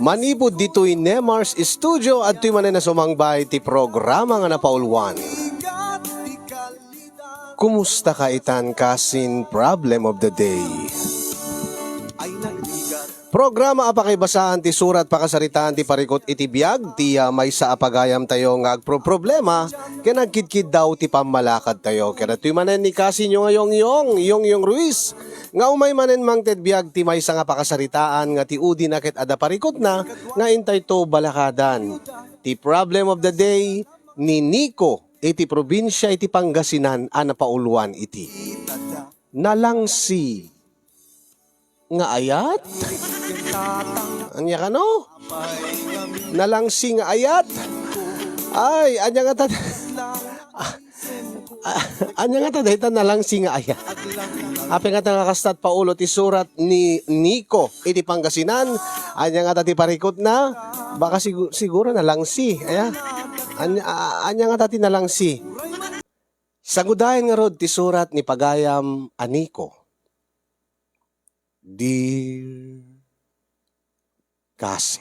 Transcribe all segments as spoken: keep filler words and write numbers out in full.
Manipud ditoy Nemar's Studio, adtoy manen a sumangbay ti programa nga napauluan. Kumusta ka itan, kasin? Problem of the day. Programa a pakibasaan ti surat, pakasaritaan ti parikut iti biag ti, ah, maysa a pagayamtayo nga agproproblema ken agkidkiddaw ti pammalakadtayo. Ket adtoy manen ni kasinyo nga Yongyong, Yongyong Ruiz, nga umay manen mangted biag ti maysa nga pakasaritaan nga ti udina ket adda parikutna nga intayto balakadan. Ti problem of the day ni Nico iti probinsia iti Pangasinan a napauluan iti nalangsi nga ayat? Ania kano? Nalangsi nga ayat? Ay, ania ngata, ah, ah, ania ngata dayta nalangsi nga ayat? Apay ngata nga kasta ti paulo ti surat ni Nico iti Pangasinan? Ania ngata ti parikutna? Baka sigu-, siguro nalangsi, aya? Ania, ah, ania ngata ti nalangsi? Sangudayen ngarud ti surat ni pagayam a Nico. Dear Kasi.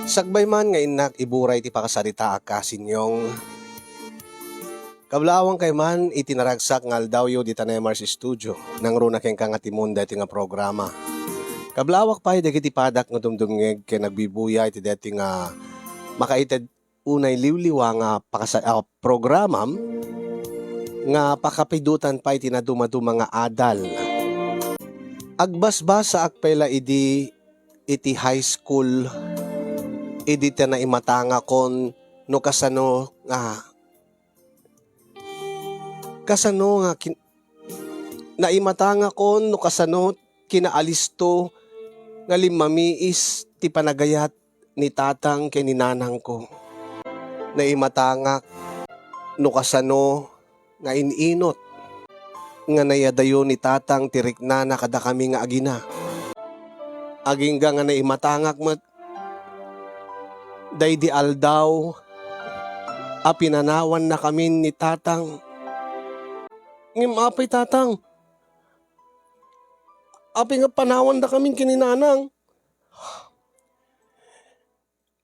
Sakbay man nga innak iburay ti pakasaritaak, kasinyong, kablaawankayo man iti naragsak nga aldawyo dita Nemar's Studio. Nangruna kenka nga timon daytoy nga programa. Kablawak pay dagiti padak nga dumdumngeg ken agbibuya iti daytoy nga makaited unay liwliwa nga pakasa-, ah, programam nga pakapidutan pay ti nadumaduma nga adal. Agbasbasaak pay la idi iti high school, idi ta naimatangakon no kasano nga, kasano nga kin-, naimatangakon no kasano kinaalisto nga limmamiis ti panagayat ni tatang ken ni nanangko. Naimatangak no kasano nga in-inut nga nayadayo ni tatang ti riknana kadakami nga agina. Agingga nga naimatangak met daydi aldaw a pinanawannakamin ni tatang. Ngem apay, tatang, apay nga panawandakamin ken ni nanang?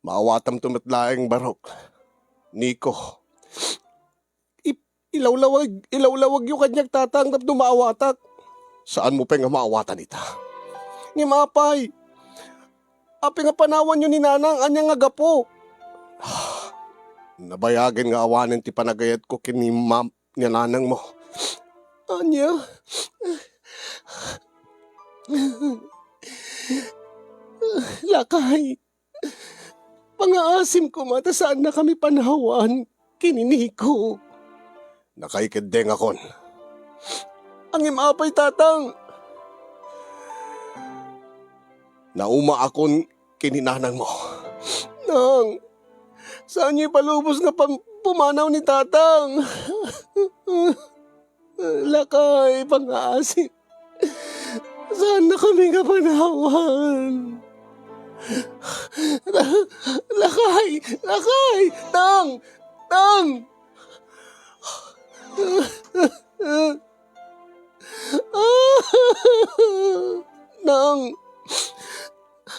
Maawatamto met laeng, Barok. Nico. Ip-, ilawlawag-, ilawlawagyo kaniak, tatang, tapno maawatak. Saanmo pay nga maawatan ita? Ngem apay, apay nga panawanyo ni nanang, ania nga gapu? Nabayagen nga awanen ti panagayatko ken ni mam-, ni nanangmo. Ania? Lakay, pangaasim koma ta saannakami panawan ken ni Nico. Nakaikeddengakon. Ngem apay, tatang? Naumaakon ken ni nanangmo. Nang, saanyo ipalubos nga pam-, pumanaw ni tatang. Lakay, pangaasim. Saannakami nga panawan. Lakay! Lakay! Nang! Nang! Nang!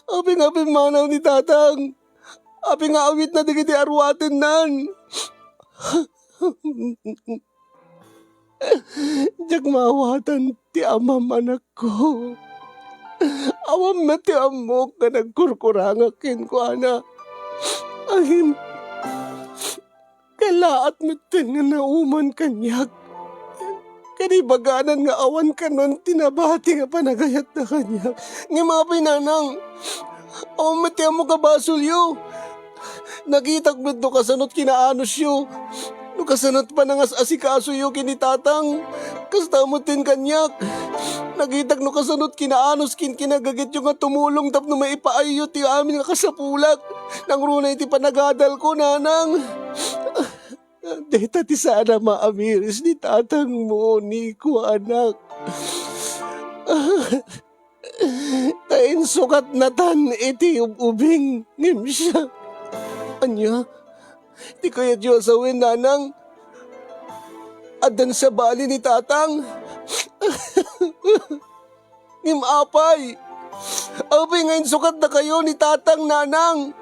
Apay nga pimmanaw ni tatang? Apay nga awitna dagiti aruatennan? Diak maawatan ti amam, anakko. Awan met ti ammok nga nagkurkurangak kenkuana. Ngem, kallaat metten nga nauman kaniak. Ken ibaganan nga awan kanon ti nabati nga panagayatna kaniak. Ngem apay, nanang, awan met ti ammok a basolyo. Nakitak met no kasanot kinaanosyo, no kasanot panangas-asikasoyo ken ni tatang, kasta met ken kaniak. Nakitak no kasanot kinaanus ken kinagagityo nga tumulong tapno maipaayyo ti amin nga kasapulak. Nangruna iti panagadalko, nanang. Dayta ti saan a maamiris ni tatangmo, Nico, anak. Ta insukatnatan iti ub-ubing, ngem siak. Ania? Ti kayatyo a sawen, nanang, addan sabali ni tatang. Ngem apay, apay nga insukatdakayo ni tatang, nanang?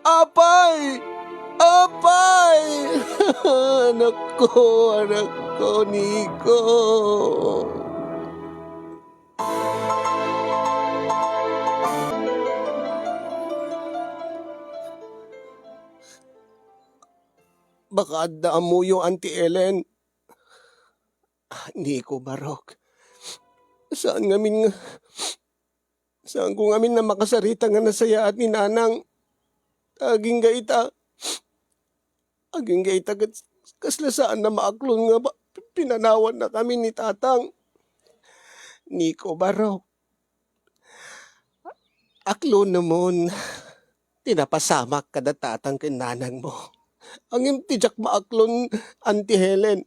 Apay! Apay! Anakko, anakko, Nico. Baka adda ammoyo, Auntie Ellen. Ah, Nico, Barok. Saan ngamin nga, saanko ngamin a makasarita nga nasayaat ni Nanang. Agingga ita, agingga ita ket kasla saanna maaklon nga ba, pinanawanna kami ni Tatang. Nico, Barok. Aklonmon ti napasamak kada tatang ken nanangmo. Ngem ti diak maaklon, Auntie Helen,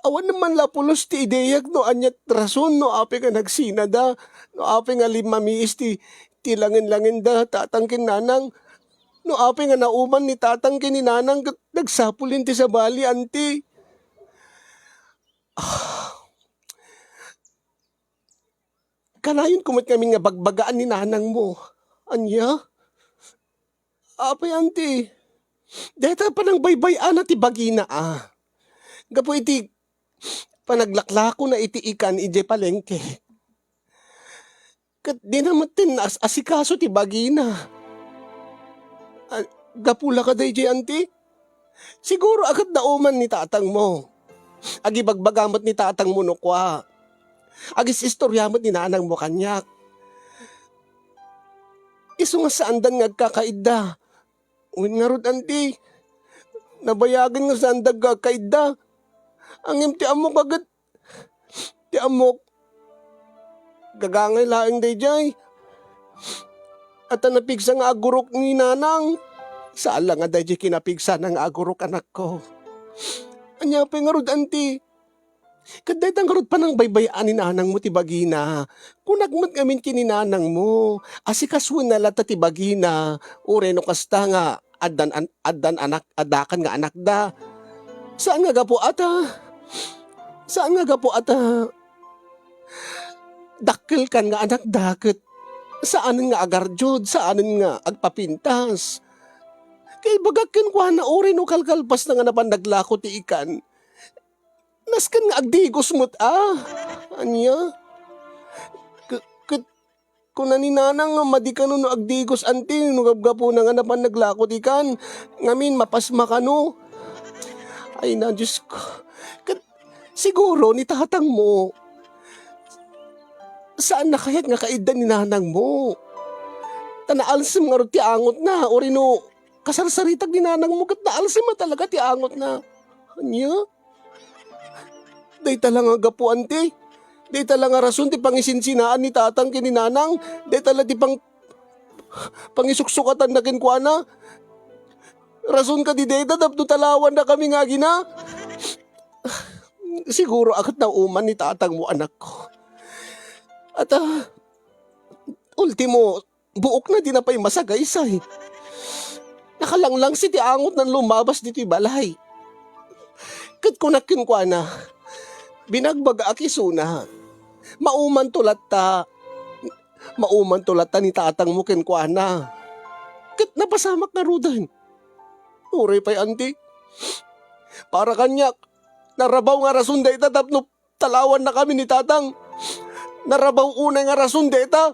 awan man la pulos ti ideak no ania ti rason no apay nga nagsinada, no apay nga limmamiis ti, ti langen-langenda, tatang ken nanang, no apay nga nauman ni tatang ken ni nanang ket nagsapulin ti sabali, Auntie. Ah. Kanayonko met ngamin nga bagbagaan ni nanangmo. Ania? Apay, Auntie, dayta panangbaybay-ana ti bagina, a. Gapu iti panaglaklakona iti ikan idiay palengke. Ket dina met ti naas-asikaso ti bagina. A, gapu la kadi idiay, Auntie? Siguro a ket nauman ni tatangmo. Agibagbaga met ni tatangmo no kua. Agis-istoria met ni nanangmo kaniak. Isu nga saandan nga agkakaidda. Wen ngarud, Auntie, nabayagen nga saanda agkakaidda. Ngem ti ammok a ket, ti ammok, gagangay laeng daydiay. Adda napigsa nga agurok ni nanang. Saan la nga daydiay kinapigsana nga agurok, anakko. Ania pay ngarud, Auntie? Ket dayta ngarud panangbaybay-an ni nanangmo ti bagina. Kunak met ngamin ken ni nanangmo, asikasoenna latta ti bagina, uray no kasta nga addan an-, addan anak, addakan nga anakda. Saan nga gapu a ta, saan nga gapu a ta dakkelkan nga anakda ket saanen nga agardiud, saanen nga agpapintas. Kaibagak kenkuana, uray no kalkalpasna nga napan naglako ti ikan, nasken nga agdigos met a. Ania? Ke-, ket kuna ni nanang nga madi kano no agdigos, Auntie, no gapgapuna nga napan naglako ti ikan, ngamin mapasma kano. Ay na, Diyos ko. Ket siguro ni tatangmo, saanna kayat nga kaidda ni nanangmo. Ta naalsem ngarud ti angotna, uray no kasarsaritak ni nanangmo ket naalsem a talaga ti angotna. Ania? Dayta la nga gapu, Auntie. Dayta la nga rason ti pangisinsinaan ni tatang ken ni nanang. Dayta la ti pang-, pangisuksukatanna kenkuana. Rason kadi dayta tapno talawannakami nga agina? Siguro a ket nauman ni tatangmo, anakko. At, ah, ultimo, buokna dina pay masagaysay. Nakalanglangsi ti angotnan lumabas ditoy balay. Ket kunak kenkuana, binagbagaak isuna. Maumanto latta, maumanto latta ni tatangmo kenkuana. Ket napasamak ngaruden. Uray pay, Auntie, para kaniak, narabaw nga rason dayta tapno talawannakami ni tatang. Narabaw unay nga rason dayta.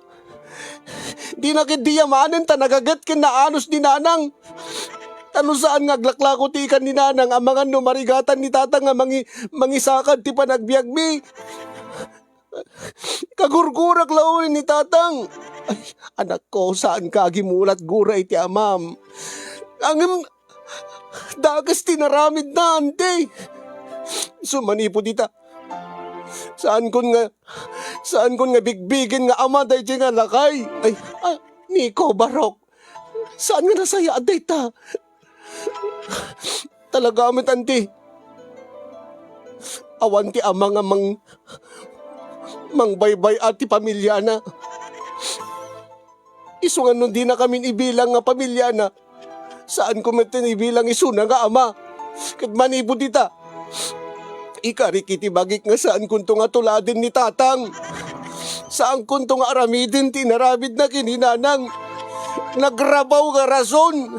Dina ketdi yamanen ta nagaget ken naanus ni nanang. Ta no saan nga aglaklako ti ikan ni nanang amangan no marigatan ni tatang nga mangi-, mangisakad ti panagbiagmi. Kagurgurak la unay ni tatang. Ay, anakko, saanka agimulat gura iti amam. Ngem dakes ti naramidna, Auntie. Isu manipud ita, saankon nga, saankon nga bigbigen nga ama daydiay nga lakay. Ay, ah, Nico, Barok. Saan nga nasayaat dayta? Talaga met, Auntie. Awan ti ama nga mang-, mangbaybay-a ti pamiliana. Isu nga no dinakamin ibilang nga pamiliana, Saanko metten ibilang isuna nga ama. Ket manipud ita, ikarik iti bagik nga saankonto nga tuladen ni Tatang. Saankonto nga aramiden ti inaramidna ken ni Nanang. Nagrabaw nga rason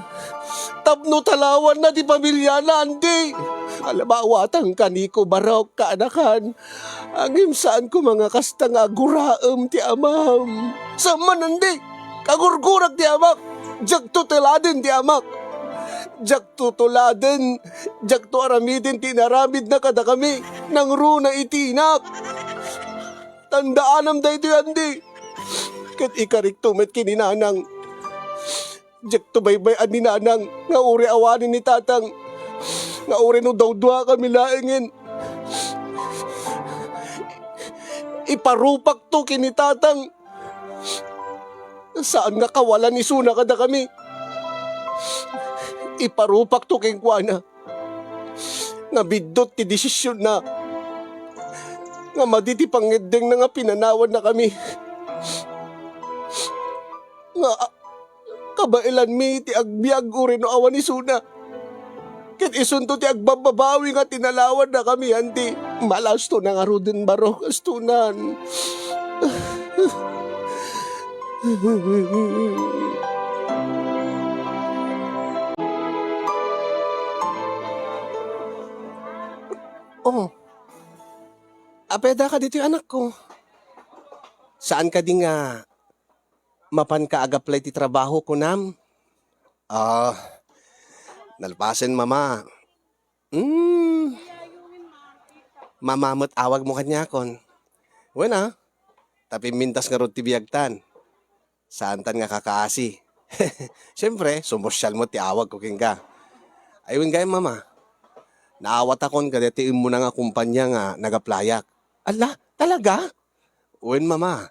tapno talawanna ti pamiliana, Andy. Alabawatangka, Nico, barok, kaanakan. Ngem saan koma nga kasta nga agguraem ti amam. Saan man, Andy, kagurgurak ti amak. Diakto tuladen ti amak. Diakto tuladen, diakto aramiden ti inaramidna kadakami. Nangruna iti inak. Tandaanam daytoy, Andy. Ket ikarikto met ken ni Nanang. Diakto baybay-an ni Nanang nga uray awanen ni Tatang, nga uray no dawduakami laengen, iparupakto ken ni Tatang. Saan nga kawalan isuna kadakami. Iparupakto kenkuana nga biddut ti desisionna, nga madi ti pangngeddengna nga pinanawannakami, nga kabaelanmi ti agbiag uray no awan isuna. Ket isunto ti agbabbabawi nga tinalawannakami, Andy. Malasto na ngaruden, barok, kastonan. Oh, apay addaka ditoy, anakko? Saan kadi nga mapanka ag-apply ti trabaho, kunam? Ah, nalpasen, Mama. Hmm. Mama met awagmo kaniakon. Wen a, ta pimmintas ngarud ti biagtan. Saantan nga kakaasi. Siempre, sumosyal met ti awagko kenka. Ay, wen gayam, Mama. Naawatakon kadaytoy immuna nga kumpanya nga nag-applyak. Ala, talaga? Wen, Mama.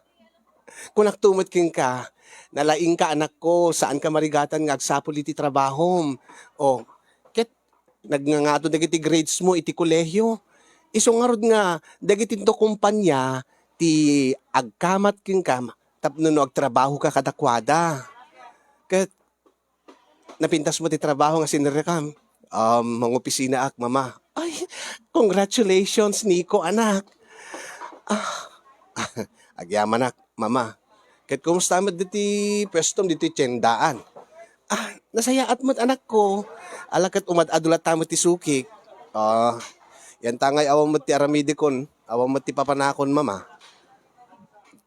Kunakto met kenka, nalaingka, anakko, saanka marigatan nga agsapul iti trabahom. O, ket nagngangato dagiti grades mo iti kolehio. Isu ngarud nga dagitinto kumpanya ti agkamat kenka tapno no agtrabahoka kadakuada. Ket napintas mo ti trabaho nga sinerrekam. Um, mangopisinaak, Mama. Ay, congratulations, Nico, anak. Ah, agyamanak, Mama. Ket kumusta met ditoy puestom ditoy tiendaan? Ah, nasayaat met, anakko. Ala ket umad-adu latta met ti sukik. Ah, yanta ngay awan met ti aramidekon, awan met ti papanakon, Mama.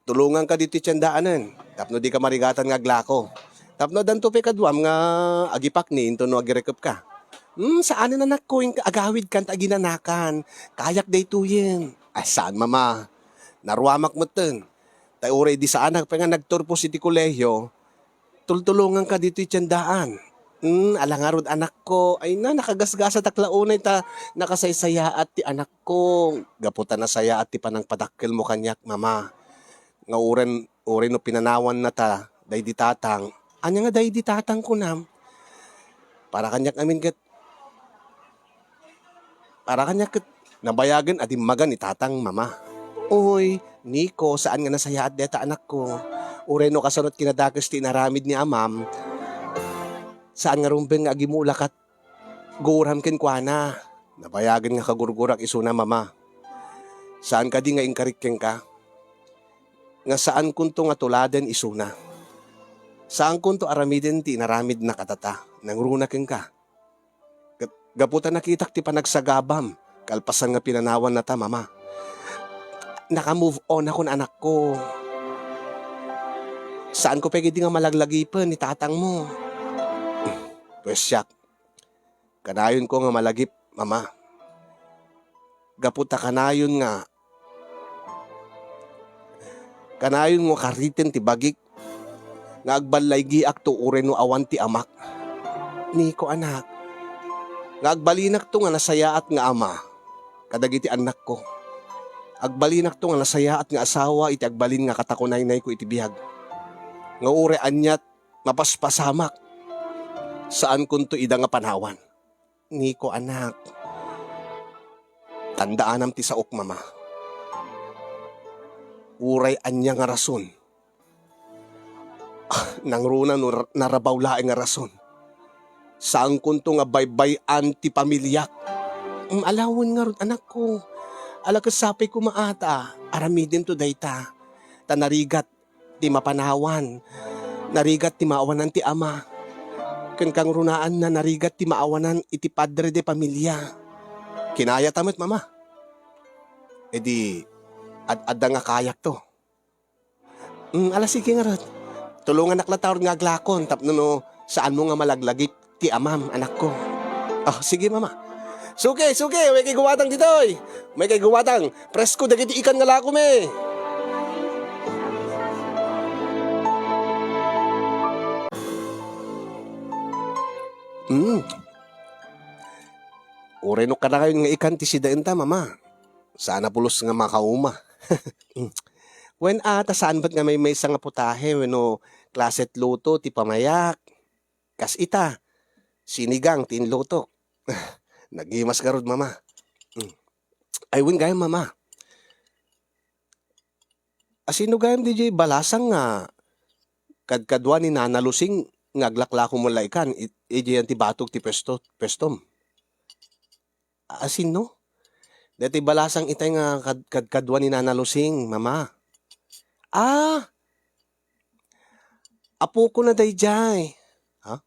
Tulonganka ditoy tiendaanen tapno dika marigatan nga aglako. Tapno addanto pay kaduam nga agipakni intono agirikepka. Hmm, saanen, anakko, inka agawidkan ta aginanakan. Kayak daytoyen. Ay, saan, Mama. Naruamak metten. Ta uray idi saanak pay nga nagturpos iti kolehio, tultulonganka ditoy tiendaan. Hmm, ala ngarud, anakko. Ay na, nakagasgasatak la unay ta nakasaysayaat ti anakko. Gapu ta nasayaat ti panangpadakkelmo kaniak, Mama. Nga uren-, uray no pinanawannata daydi Tatang. Ania nga daydi Tatang, kunam? Para kaniak amin ket Para kaniak ket nabayagen a dimmaga ni Tatang, Mama. Uy, Nico, saan nga nasayaat dayta, anakko. Uray no kasano ti kinadakes ti inaramid ni Amam, saan nga rumbeng nga agimula kat guram kenkuana. Nabayagen nga kagurgurak isuna, Mama. Saan kadi nga inkarik kenka nga saankonto nga tuladen isuna. Saankonto aramiden ti inaramidna kadata. Nangruna kenka. Ket gapu ta nakitak ti panagsagabam, kalpasan nga pinanawannata, Mama. Naka-move on akon, anakko. Saanko pay ketdi nga malaglagipen ni tatangmo. Pues siak, kanayonko nga malagip, Mama. Gapu ta kanayon nga Kanayon nga kariten ti bagik nga agballaygiakto uray no awan ti amak. Niko, anak, nga agbalinakto nga nasayaat nga ama kadagiti annakko. Agbalinakto nga nasayaat nga asawa iti agbalin nga katakunaynayko iti biag. Nga uray aniat, mapaspasamak. Saankonto ida nga panawan. Niko, anak, tandaanam ti saok, Mama. Uray ania nga rason, nangruna no ra-, narabaw laeng nga rason, Saankonto nga baybay-an ti pamiliak. Mm, alawen ngarud, anakko. Ala, ket sapay koma a ta aramidento dayta. Ta narigat ti mapanawan, narigat ti maawanan ti ama. Ken kangrunaan, narigat ti maawanan iti padre de pamilya. Kinayata met, Mama. Idi, ad-adda nga kayakto. Mm, ala, sige ngarud. Tulonganak latta ngarud nga aglakon tapno no saanmo nga malaglagip ti amam, anakko. Oh, sige, Mama. Suke, suke, umayka gumatang ditoy. Umayka gumatang. Presko dagiti ikan nga lakomi. Mm. Uray no kadakayon nga ikan ti sidaenta, Mama. Saan a pulos nga makauma. Wen a, ta saan met nga maymaysa nga putahe wenno klase ti luto ti pamayak. Kas ita, sinigang ti inlutok. Nagimas ngarud, Mama. Mm. Ay, wen gayam, Mama. Asino gayam diay balasang nga kadkadua ni Nana Lusing nga aglaklako met la ikan it-, idiay ti batog ti puesto, puestom? Asino? Daytoy balasang itay nga kad-, kadkadua ni Nana Lusing, Mama. Ah! Apokona daydiay. Ha?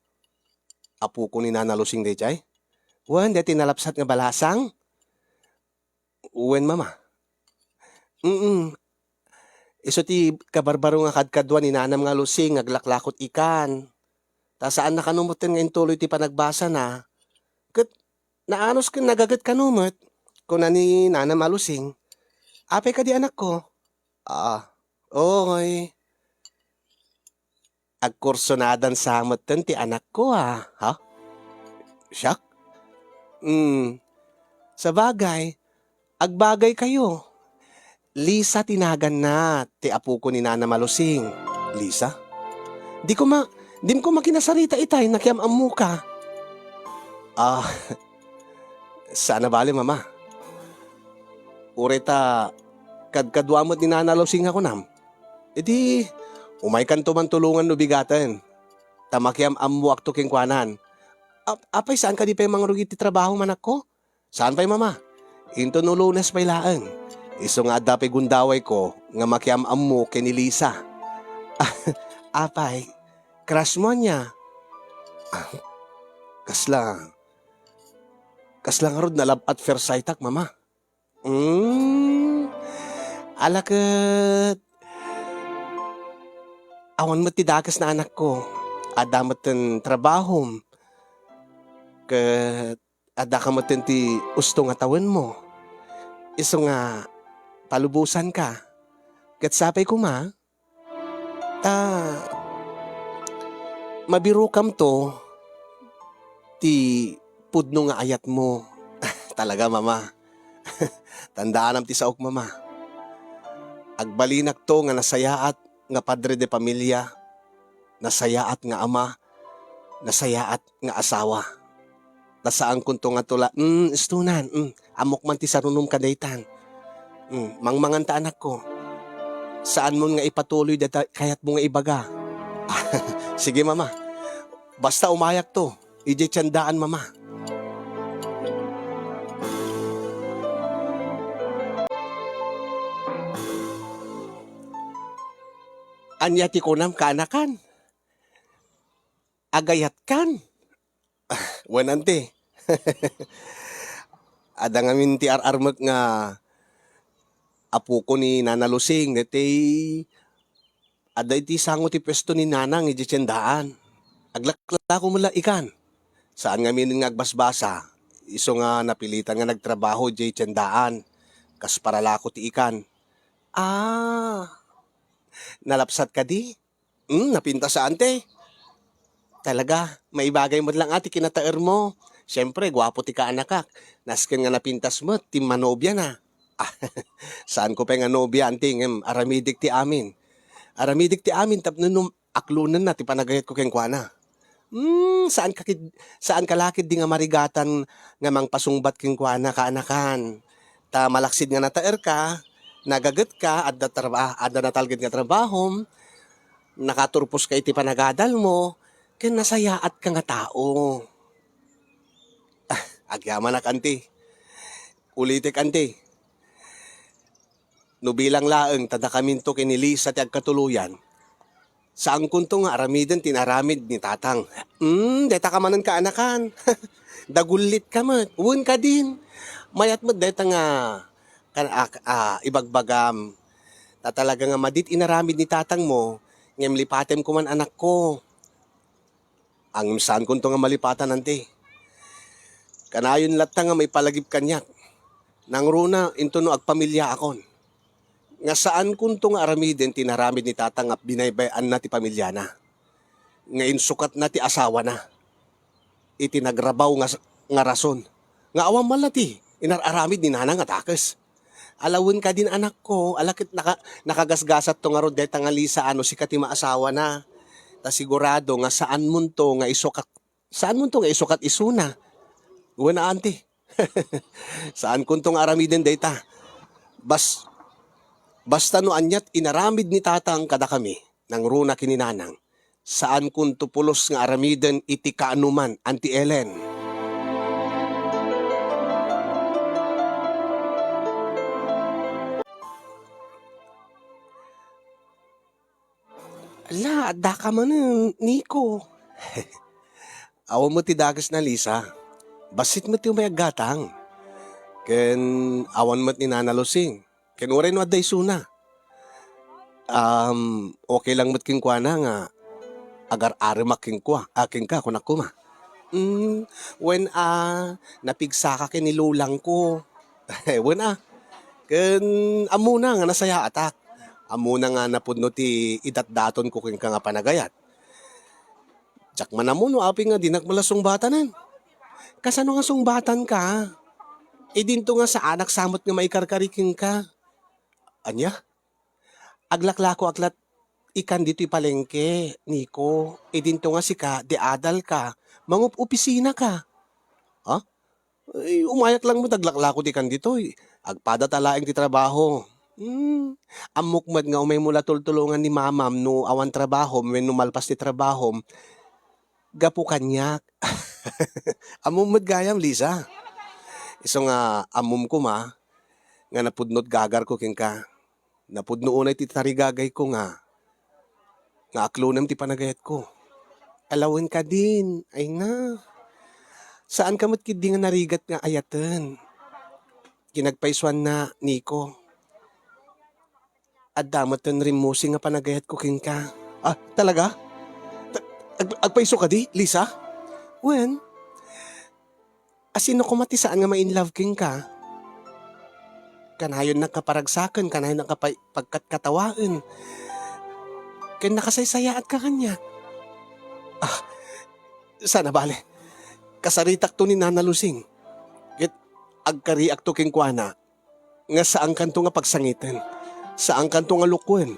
Apoko ni Nana Lusing daydiay? Wen, daytoy nalapsat nga balasang? Wen, Mama. Mm. Isu ti kabarbaro nga kadkadua ni Nanam nga Lusing nga aglaklakot ikan. Ta saanna kano metten nga intuloy ti panagbasana. Ket naanus ken nagaget kano met, kuna ni Nanam a Lusing. Apay kadi, anakko? Ah, okay. Agkursonadan sa metten ti anakko, a, ha? Siak? Hmm, sabagay, agbagaykayo. Lisa ti naganna ti apoko ni Nanam a Lusing. Lisa? Di koma, dim koma kinasarita itay, nakiam-ammoka. Ah, saan a bale, Mama. Uray ta kadkadua met ni Nana Lusing a kunam. Idi, umaykanto man tulongan no bigaten. Ta makiam-ammoakto kenkuanan. Ap-, apay, saan kadi pay mangrugi ti trabahom, anakko? Saan pay, Mama. Inton no Lunes pay laeng. Isu nga adda pay gundawayko nga makiam-ammo ken ni Lisa. Apay, crush mo ania? Ah, kasla, kasla ngarud na love at first sight-ak, Mama. Hmm. Ala ket, awan met ti dakesna, anakko. Adda metten trabahom. Ket addaka metten ti usto nga tawenmo. Isu nga palubosanka. Ket sapay koma, ta mabirokamto ti pudno nga ayatmo. Talaga, Mama. Tandaanam ti saok, Mama. Agbalinakto nga nasayaat nga padre de pamilya, nasayaat nga ama, nasayaat nga asawa. Ta saankonto nga tula-, mm, istunan, mm, ammok man ti sarunom kadaytan. Mm, mangmanganta, anakko. Saanmon nga ipatuloy dayta kayatmo nga ibaga. Sige, Mama. Basta umayakto, idiay tiendaan, Mama. Ania ti kunam, kaanakan? Agayatkan? Wen, anti. Adda ngamin ti ar-armek nga apoko ni Nana Lusing, daytoy adda iti sango ti puesto ni Nanang idiay tiendaan. Aglaklako met la ikan. Saan ngamin nga agbasbasa, isu nga napilitan nga nagtrabaho idiay tiendaan. Kas paralako ti ikan. Ah, nalapsat kadi? Hmm, napintas, anti. Talaga, maibagay met lang a ti kinataermo. Siempre, guapo ti kaanakak. Nasken nga napintas met ti manobiana. Ah, saanko pay nga nobia, anti, ngem aramidek ti amin. Aramidek ti amin tapno no aklonenna ti panagayatko kenkuana. Hmm, saanka kid-, saanka la ketdi nga marigatan nga mangpasungbat kenkuana, kaanakan. Ta malaksid nga nataerka, nagagetka, adda traba-, adda natalged nga trabahom, nakaturposka iti panagadalmo, ken nasayaatka nga tao. Agyamanak, anti. Ulitek, anti. No bilang laeng ta dakaminto ken ni Lisa ti agkatuloyan, saankonto nga aramiden ti inaramid ni Tatang. Hmm, dayta ka manen kaanakan. Dagullit ka met. Wen kadin. Mayat met dayta nga kan-, a, a, ibagbagam. Ta talaga nga madit inaramid ni Tatangmo, ngem lipatem koman, anakko. Ngem saankonto nga malipatan, anti. Kanayon latta nga maipalagip kaniak. Nangruna, intono agpamiliaakon. Nga saankonto nga aramiden ti inaramid ni Tatang nga binaybay-anna ti pamiliana. Nga insukatna ti asawana. Iti nagrabaw nga, nga rason. Nga awan man la ti inar-aramid ni Nanang a dakes. Ala wen kadin, anakko, ala ket naka-, nakagasgasatto ngarud dayta nga Lisa a no sika ti maasawana. Ta sigurado nga saanmonto nga isukat, saanmonto nga isukat isuna. Wen a, anti. Saankonto nga aramiden dayta. Bas-, basta no aniat inaramid ni Tatang kadakami, nangruna ken ni Nanang, saankonto pulos nga aramiden iti kaanoman, Auntie Ellen. Ala, adda ka manen, Nico. Awan met ti dakesna, Lisa. Bassit met ti umay aggatang. Ken awan met ni Nana Lusing. Ken uray no adda isuna. Um, okay lang met kenkuana nga agar-aremak kenkua, a, kenka, kunak koma. Mm, wen a, napigsaka ken ni lolangko. Wen a. Ken ammona nga nasayaatak. Ammona nga napudno ti idatdatonko kenka nga panagayat. Diak man ammo no apay nga dinak met la sungbatanen. Kasano nga sungbatanka? Idinto nga saanak sa met nga maikarkari kenka. Ania? Aglaklakoak lat ikan ditoy palengke, Nico. Idinto nga sika, di adalka, mangup-opisinaka. Ha? Ay, umayak lang met aglaklako ti kan ditoy. Agpadata laeng ti trabaho. Hmm. Ammok met nga umaymo la tultulongan ni mamam no awan trabahom wenno malpas ti trabahom. Gapu kaniak. Ammom met gayam, Lisa. Isu nga ammom koma nga napudno ti gagarko kenka. Napudno unay ti tarigagayko nga, nga aklonem ti panagayatko. Ala wen kadin, ay na. Saanka met ketdi nga narigat nga ayaten. Kinagpaisuanna, Nico. Adda met ti rimmusing nga panagayatko kenka. Ah, talaga? Ta-, ag-, agpaiso kadi, Lisa? Wen, a sino koma ti saan nga ma-in love kenka? Kanayonnak nga paragsaken, kanayonnak nga pay-, pagkatkatawaen. Ken nakasaysayaatka kaniak. Ah, sana bale. Kasaritakto ni Nana Lusing. Ket agkariakto kenkuana nga saankanto nga pagsangiten, saankanto nga lukuen,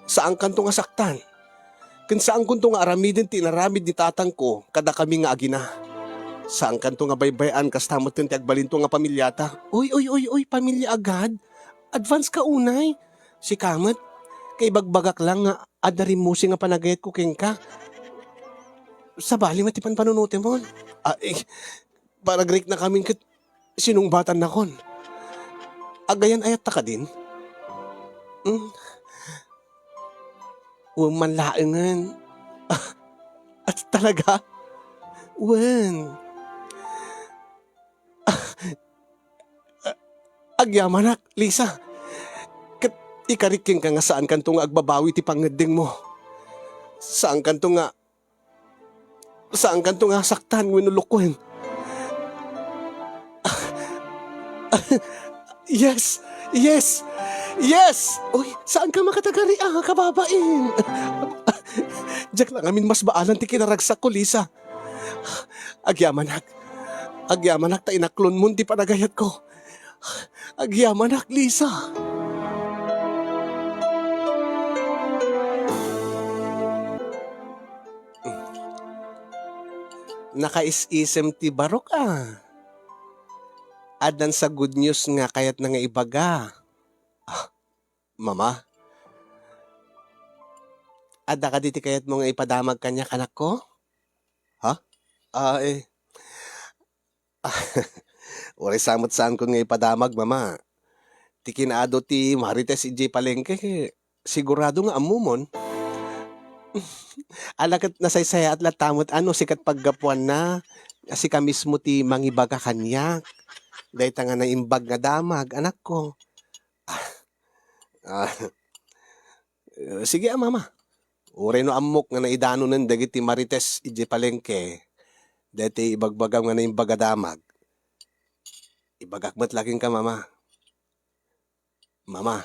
saankanto nga saktan, ken saankonto nga aramiden ti inaramid ni tatangko kadakami nga agina. Saankanto nga baybay-an kasta metten ti agbalinto nga pamilyata. Uy, uy, uy, uy, pamilya agad? Advance ka unay. Sika met, kaibagbagak lang nga adda rimmusing nga panagayatko kenka. Sabali met ti panpanunotemon. Ah, eh, panagriknakamin ket sinungbatannakon. Agayan-ayatta kadin? Hmm. Wen man laengen. Ah, talaga? Wen. Ah, agyamanak, Lisa. Ket ikarik kenka nga saankanto nga agbabawi ti pangngeddengmo. Saankanto nga Saankanto nga saktan wenno lukuen. Yes! Yes! Yes! Uy, saanka makatagari, ah, kababain? Diak la ngamin masbaalan ti kinaragsakko, Lisa. Agyamanak. Agyamanak ta inaklonmon ti panagayatko. Agyamanak, Lisa. Nakaisisem ti barok, ah. Addan sa good news nga kayatna nga ibaga. Ah, Mama? Adda kadi ti kayatmo nga ipadamag kaniak, anakko? Ha? Ah, eh. Uray sa met saankon nga ipadamag, Mama. Ti kinaadu ti Marites idiay palengke, sigurado nga ammomon. Ala ket nasaysayaat latta met a no sika ti paggapuanna, a sika mismo ti mangibaga kaniak. Dayta nga naimbag nga damag, anakko. Ah, ah, sige a, Mama. Uray no ammok nga naidanonen dagiti Marites idiay palengke, daytoy ibagbagam nga naimbag a damag. Ibagak met la kenka, Mama. Mama,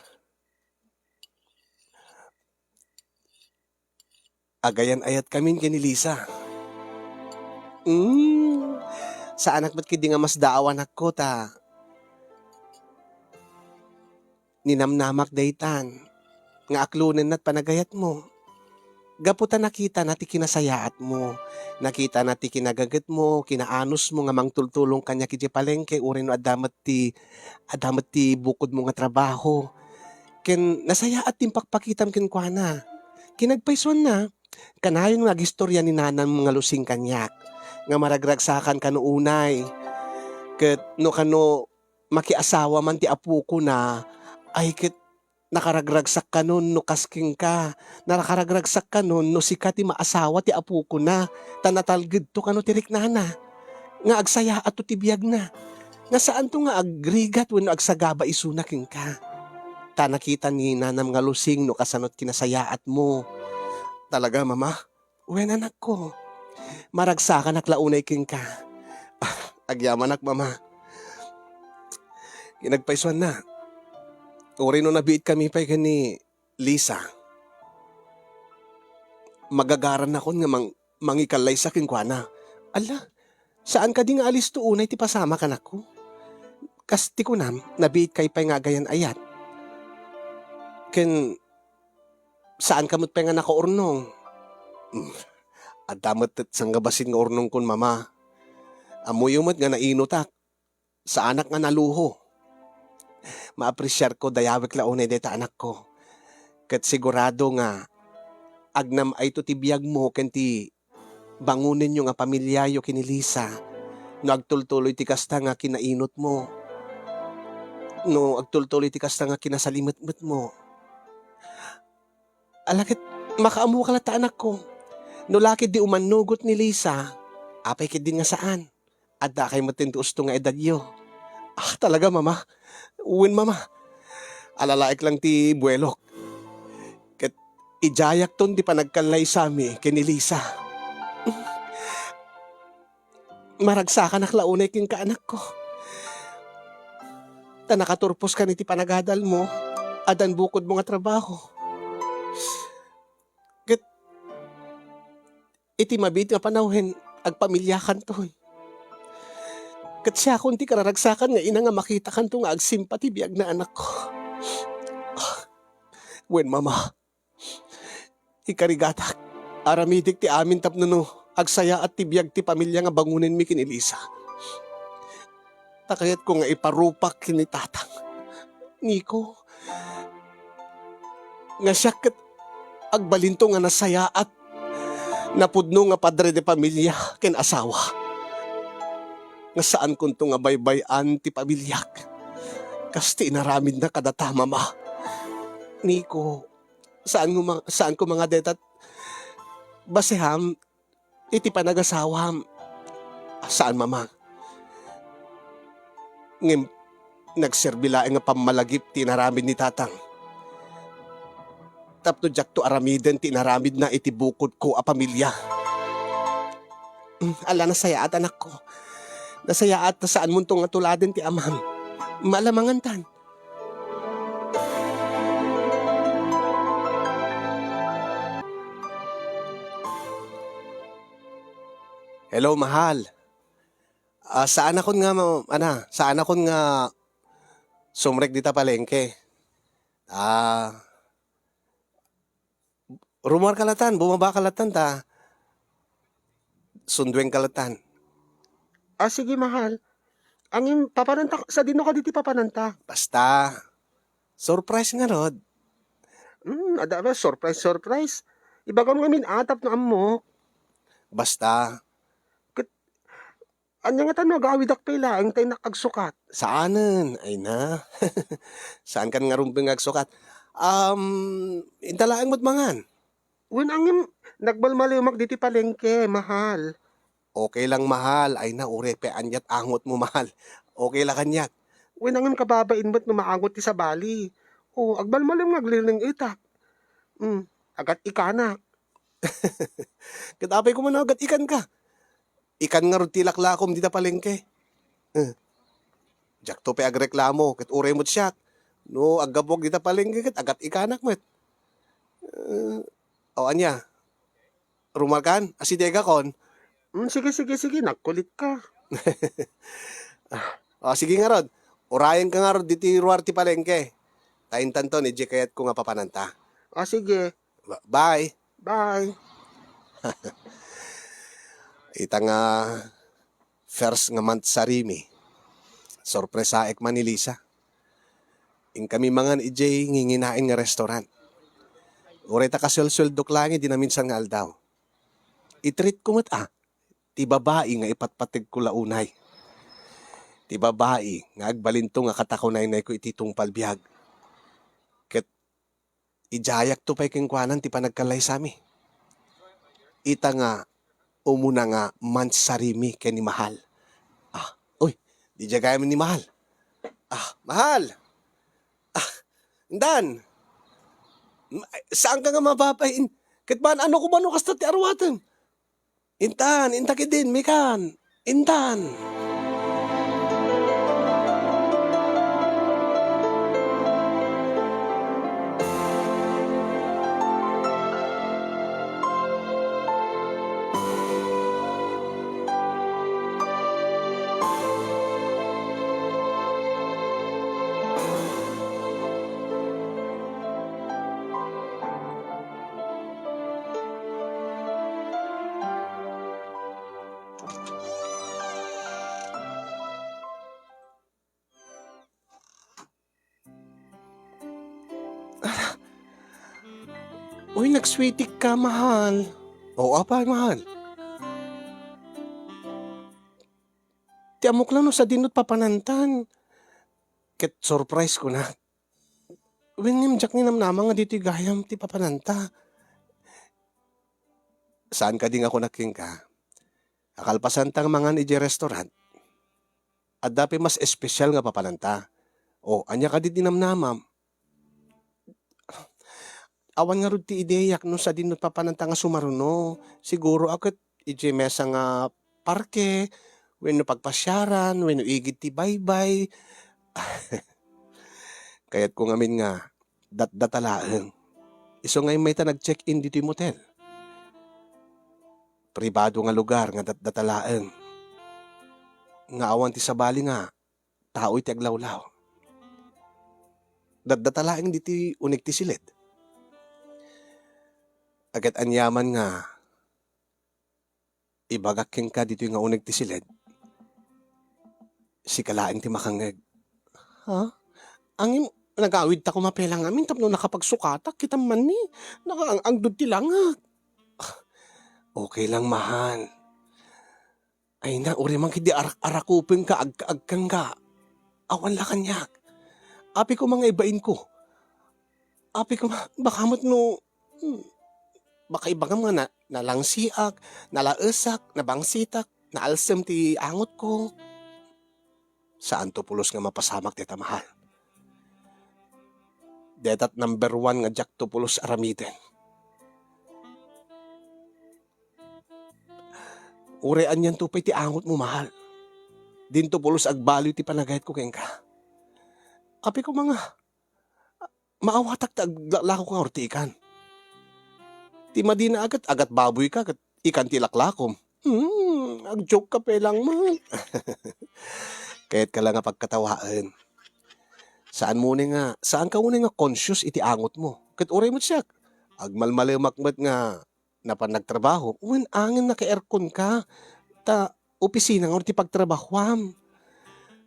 agayan-ayatkami ken ni Lisa. Hmm, saanak met ketdi nga masdaaw, anakko, ta ninamnamak daytan nga aklonenna ti panagayatmo. Gapu ta nakitana ti kinasayaatmo, nakitana ti kinagagetmo, kinaanusmo nga mangtultulong kaniak idiay palengke uray no adda met ti, adda met ti bukodmo nga trabaho. Ken nasayaat ti impakpakitam kenkuana. Kinagpaysuanna, kanayon nga agistoria ni nanam nga Lusing kaniak, nga maragragsakan kano unay. Ket no kano makiasawa man ti apokona, ay ket nakaragragsak kanon no kas kenka, nakaragragsak kanon no sika ti maasawa ti apokona, ta natalgedto kano ti riknana, nga agsayaatto ti biagna, nga saanto nga agrigat wenno agsagaba isuna kenka. Ta nakita ni nanam nga Lusing no kasano ti kinasayaatmo. Talaga, Mama? Wen, anakko, maragsakanak la unay kenka. Ah, agyamanak, Mama. Kinagpaysuanna, uray no nabiitkami pay ken ni Lisa, magagarannakon nga mang-, mangikallaysa kenkuana. Ala, saan kadi nga alisto unay ti pasamak, anakko? Kas ti kunam, nabiitkay pay nga agayan-ayat. Ken saanka met pay nga nakaurnong. Hmm, adda met ti sanggabasin nga urnongkon, Mama. Ammoyo met nga nainutak. Saanak nga naluho. Maapresiarko, dayawek la unay dayta, anakko. Ket sigurado nga agnam-ayto ti biagmo ken ti bangonenyo nga pamiliayo ken ni Lisa no agtultuloy ti kasta nga kinainutmo, no agtultuloy ti kasta nga kinasalimetmetmo. Ala ket, makaammoka latta, anakko. No la ketdi umannugot ni Lisa, apay ketdin nga saan? Addakay metten ti usto nga edadyo. Ah, talaga, Mama? Wen, Mama. Alalaek lang ti buelok. Ket idiayakton ti panagkallaysami ken ni Lisa. Maragsakanak la unay kenka, anakko. Ta nakaturposka iti panagadalmo, addan bukodmo nga trabaho. Ket iti mabiit nga panawen, agpamiliakanton. Ket siakon ti kararagsakan nga ina nga makitakanto nga agsimpa ti biagna, anakko. Wen, Mama, ikarigatak, aramidek ti amin tapno no agsayaat ti biag ti pamilia nga bangonenmi ken ni Lisa. Ta kayatko nga iparupak ken ni Tatang, Nico, nga siak ket agbalinto nga nasayaat, napudno nga padre de pamilia ken asawa. Nga saankonto nga baybay-an ti pamiliak, kas ti inaramidna kadata, Mama. Nico, saan nga ma-, saanko mangadaet a baseham iti panagasawam. Saan, Mama. Ngem nagserbi laeng nga pammalagip ti inaramid ni Tatang. Tapno diakto aramiden ti inaramidna iti bukodko a pamilia. Mm, ala, nasayaat, anakko. Nasayaat ta saanmonto nga tuladen ti amam. Maalamangantan. Hello, mahal. Ah, saanakon nga ma-, ana, saanakon nga sumrek dita palengke. Ah, rumuarka latan, bumabaka latan ta sunduenka latan. Ah, sige, mahal. Ngem, papananta, sadino kadi ti papananta? Basta, surprise ngarud. Hmm, adda ba, surprise, surprise. Ibagam ngamin a tapno ammok. Basta. Ket, Ania ngata no agawidak pay laeng ta innak agsukat? Saanen, ay na. Saankan ngarud nga agsukat. Um, inta laeng met mangan. Wen angem, nagmalmalemak ditoy palengke, mahal. Okay lang, mahal. Ay na, uray pay aniat angotmo, mahal. Okay la kaniak. Wen angem kababain met no maangot ti sabali. O, agmalmalem nga aglileng-etak. Hmm, agat-ikanak. Ket apay koma no agat-ikanka? Ikan ngarud ti ilaklakom dita palengke. Eh, diakto pay agreklamo ket uray met siak. No aggapuak dita palengke ket agat-ikanak met. Eh, o ania? Rumarkan? Asidegakon? Mm, sige, sige, sige, nagkulitka. Ah, o, sige ngarud. Urayenka ngarud ditoy ruar ti palengke. Ta intanton, idiay kayatko nga papananta. O, sige. Ba-, bye. Bye. Ita nga first nga month-sari mi, sorpresaek man ni Lisa. Inkami mangan idiay nginginain nga restaurant. Uray ta kasuelsueldok laeng idi naminsan nga aldaw. I-treat ko met a, ti babai nga ipatpategko la unay. Ti babai nga agbalinto nga katakunaynayko iti tungpal biag. Ket idiayakto pay kenkuana ti panagkallaysami. Ita nga umuna nga month-sari mi ken ni Mahal. Ah, uy, diay gayam ni Mahal. Ah, Mahal! Ah, intan! Ma-, saanka nga mababain? Ket man-ano koma no kasta ti aruatem? Intan, inta ketdin, mekan. Intan. Uy, nagsweetik ka, mahal. Oo, apay, mahal. Ti ammok lang no sadino ti papanantan. Ket surprise ko na. Wen ngem diak ninamnama nga ditoy gayam ti papananta. Saan kadi nga kunak kenka? Akalpasan ta nga mangan idiay restaurant, adda pay mas espesyal nga papananta. O, ania kadi ti namnamam? Awan ngarud ti ideak no sadino ti papananta nga sumaruno. Siguro a ket idiay mesa nga parke, wenno pagpasiaran, wenno igid ti baybay. Kayatko ngamin nga datdata laeng. Isu nga immay ta nag-check-in ditoy motel. Pribado nga lugar nga datdata laeng. Nga awan ti sabali nga tao iti aglawlaw. Datdata laeng ditoy uneg ti siled. Agat aniaman nga ibagak kenka ditoy nga uneg ti siled, sika laeng ti makangngeg. Ha? Angem, nagawidta koma pay la ngamin tapno nakapagsukatak, kitam man ni, nakaang-angdud ti langak. Okay lang, mahal. Ay na, uray man ketdi arak-arakupenka, agka-agkangka. Awan la kaniak. Apay koma nga ibainko. Apay koma, baka met no, hmm, baka ibagam nga na-, nalangsiak, nalaesak, nabangsitak, naalsem ti angotko. Saanto pulos nga mapasamak dayta, mahal. Daytat number one nga diakto pulos aramiden. Uray anianto pay ti angotmo, mahal. Dinto pulos agbaliw ti panagayatko kenka. Apay koma nga, maawatak ta aglaklako ka ngarud ti ikan. Ti madina a ket agat baboyka ket ikan ti ilaklakom. Hmm, agjoke ka pay lang man. Kayatka la nga pagkatawaen. Saanmo unay nga, saanka unay nga conscious iti angotmo. Ket uray met siak, agmalmalemak met nga napan nagtrabaho, wen angin naka-aircon ka, ta opisina ngarud ti pagtrabahoam.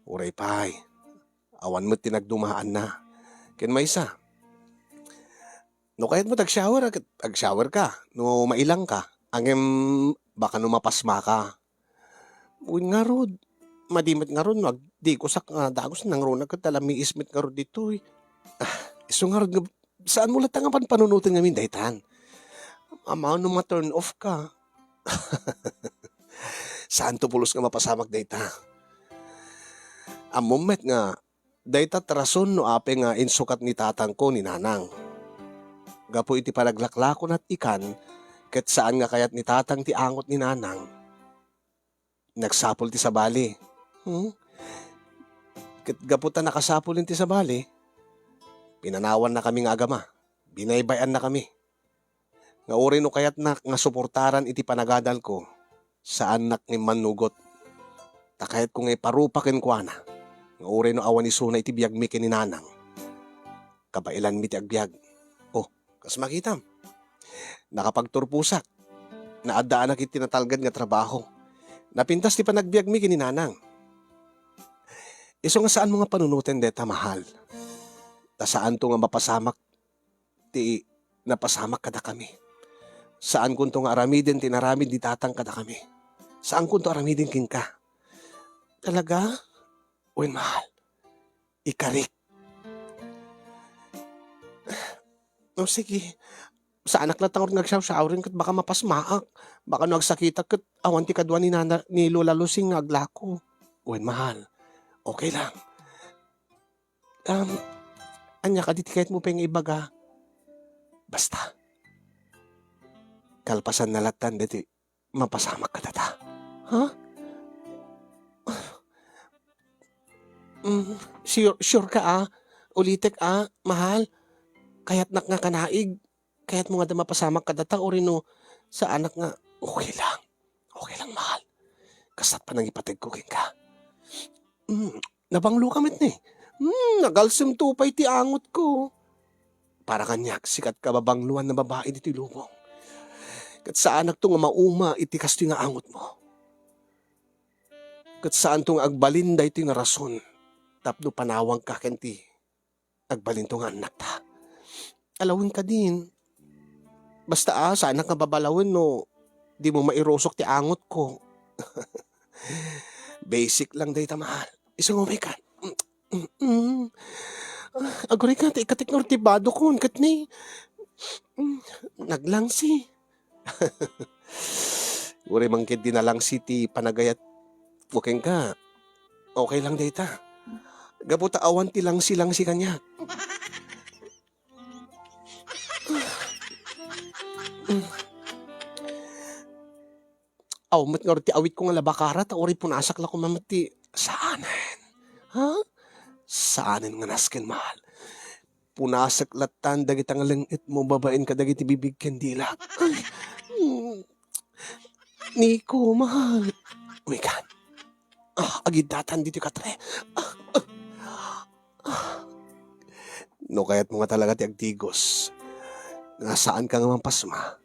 Uray pay, awan met ti nagdumaanna. Ken maysa, no kayatmo ti agshower, ag-, agshower ka. No mailang ka, ngem baka no mapasma ka. Wen ngarud, madi met ngarud no agdigusak nga dagus, nangruna ket talamiis met ngarud ditoy. Ah, isu ngarud nga saanmo latta nga panpanunoten ngamin daytan. Ammom no ma-turn off ka. Saanto pulos nga mapasamak dayta. Ammom met nga dayta ti rason no apay nga insukat ni tatangko ni nanang. Gapu iti panaglaklakona ti ikan, ket saan nga kayat ni tatang ti angot ni nanang, nagsapul ti sabali. Hmm? Ket gapu ta nakasapulen ti sabali, pinanawannakami nga agama. Binaybay-annakami. Nga uray no kayatnak nga suportaran iti panagadalko, saannak nga immannugot. Ta kayatko nga iparupa kenkuana nga uray no awan isuna iti biagmi ken ni nanang, kabaelanmi ti agbiag. Oh, kas makitam, nakapagturposak. Naaddaanak iti natalged nga trabaho. Napintas ti panagbiagmi ken ni nanang. Isu nga saanmo nga panunoten dayta, mahal. Ta saanto nga mapasamak ti napasamak kadakami. Saankonto nga aramiden ti inaramid ni tatang kadakami. Saankonto aramiden kenka. Talaga? Wen, mahal, ikarik. O, sige. Saanak latta ngarud nga agsaw-sawren ket baka mapasmaak. Baka no agsakitak ket awan ti kadua ni nana, ni Lola Lucy nga aglako. Wen, mahal, okay lang. Um, ania kadi ti kayatmo pay nga ibaga? Basta, kalpasanna lattan daytoy mapasamak kadata. Ha? Mm, sure, sure ka, ah? Ulitek, ah, mahal? Kayatnak nga kanaig? Kayatmo nga adda mapasamak kadata, uray no saanak nga, okay lang. Okay lang, mahal. Kasta't panangipategko kenka. Mm, nabanglo ka met ni. Mm, nagalsemto pay ti angotko. Para kaniak, sika ti kababangloan a babai ditoy lubong. Ket saanakto nga mauma iti kastoy nga angotmo. Ket saanto nga agbalin daytoy nga rason tapno panawangka ken ti agbalinto nga annakta. Alawen kadin. Basta, ah, saanak nga babalawen no dimo mairusok ti angotko. Basic lang dayta, mahal. Isu nga umaykan. Mm, mm, mm. Ah, aguray ka, ta ikatek ngarud ti badokon, ket ni, mm, naglangsi. Uray man ketdi nalangsi ti panagayatko kenka, okay lang dayta. Gapu ta awan ti langsi-langsi kaniak. Aw, met ngarud ti awitko nga labakara, ta uray punasak la koma met ti saanen. Ha? Saanen nga nasken, mahal. Punasak lattan dagita nga leng-etmo babaen kadagiti bibig ken dilak. Ay, mm. Nico, mahal. Umikan. Ah, agiddatan ditoy katre. Ah, ah, ah. No kayatmo nga talaga ti agdigos, nga saanka nga mampasma,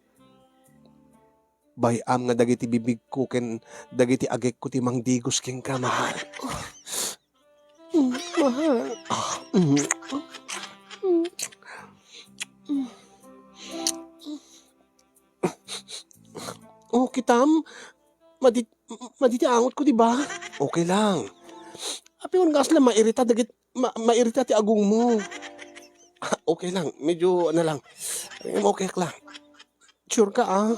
bay-am nga dagiti bibigko ken dagiti agekko ti mangdigos kenka, mahal. Mm, mahal. Ah, mm. Mm. Mm. Oh, kitam? Madi, madi ti angotko, di ba? Okay lang. Apay nga kasla mairita dagit, ma-, mairita ti agongmo? Ah, okay lang. Medyo, ano lang. Okay lang. Sure ka, ah?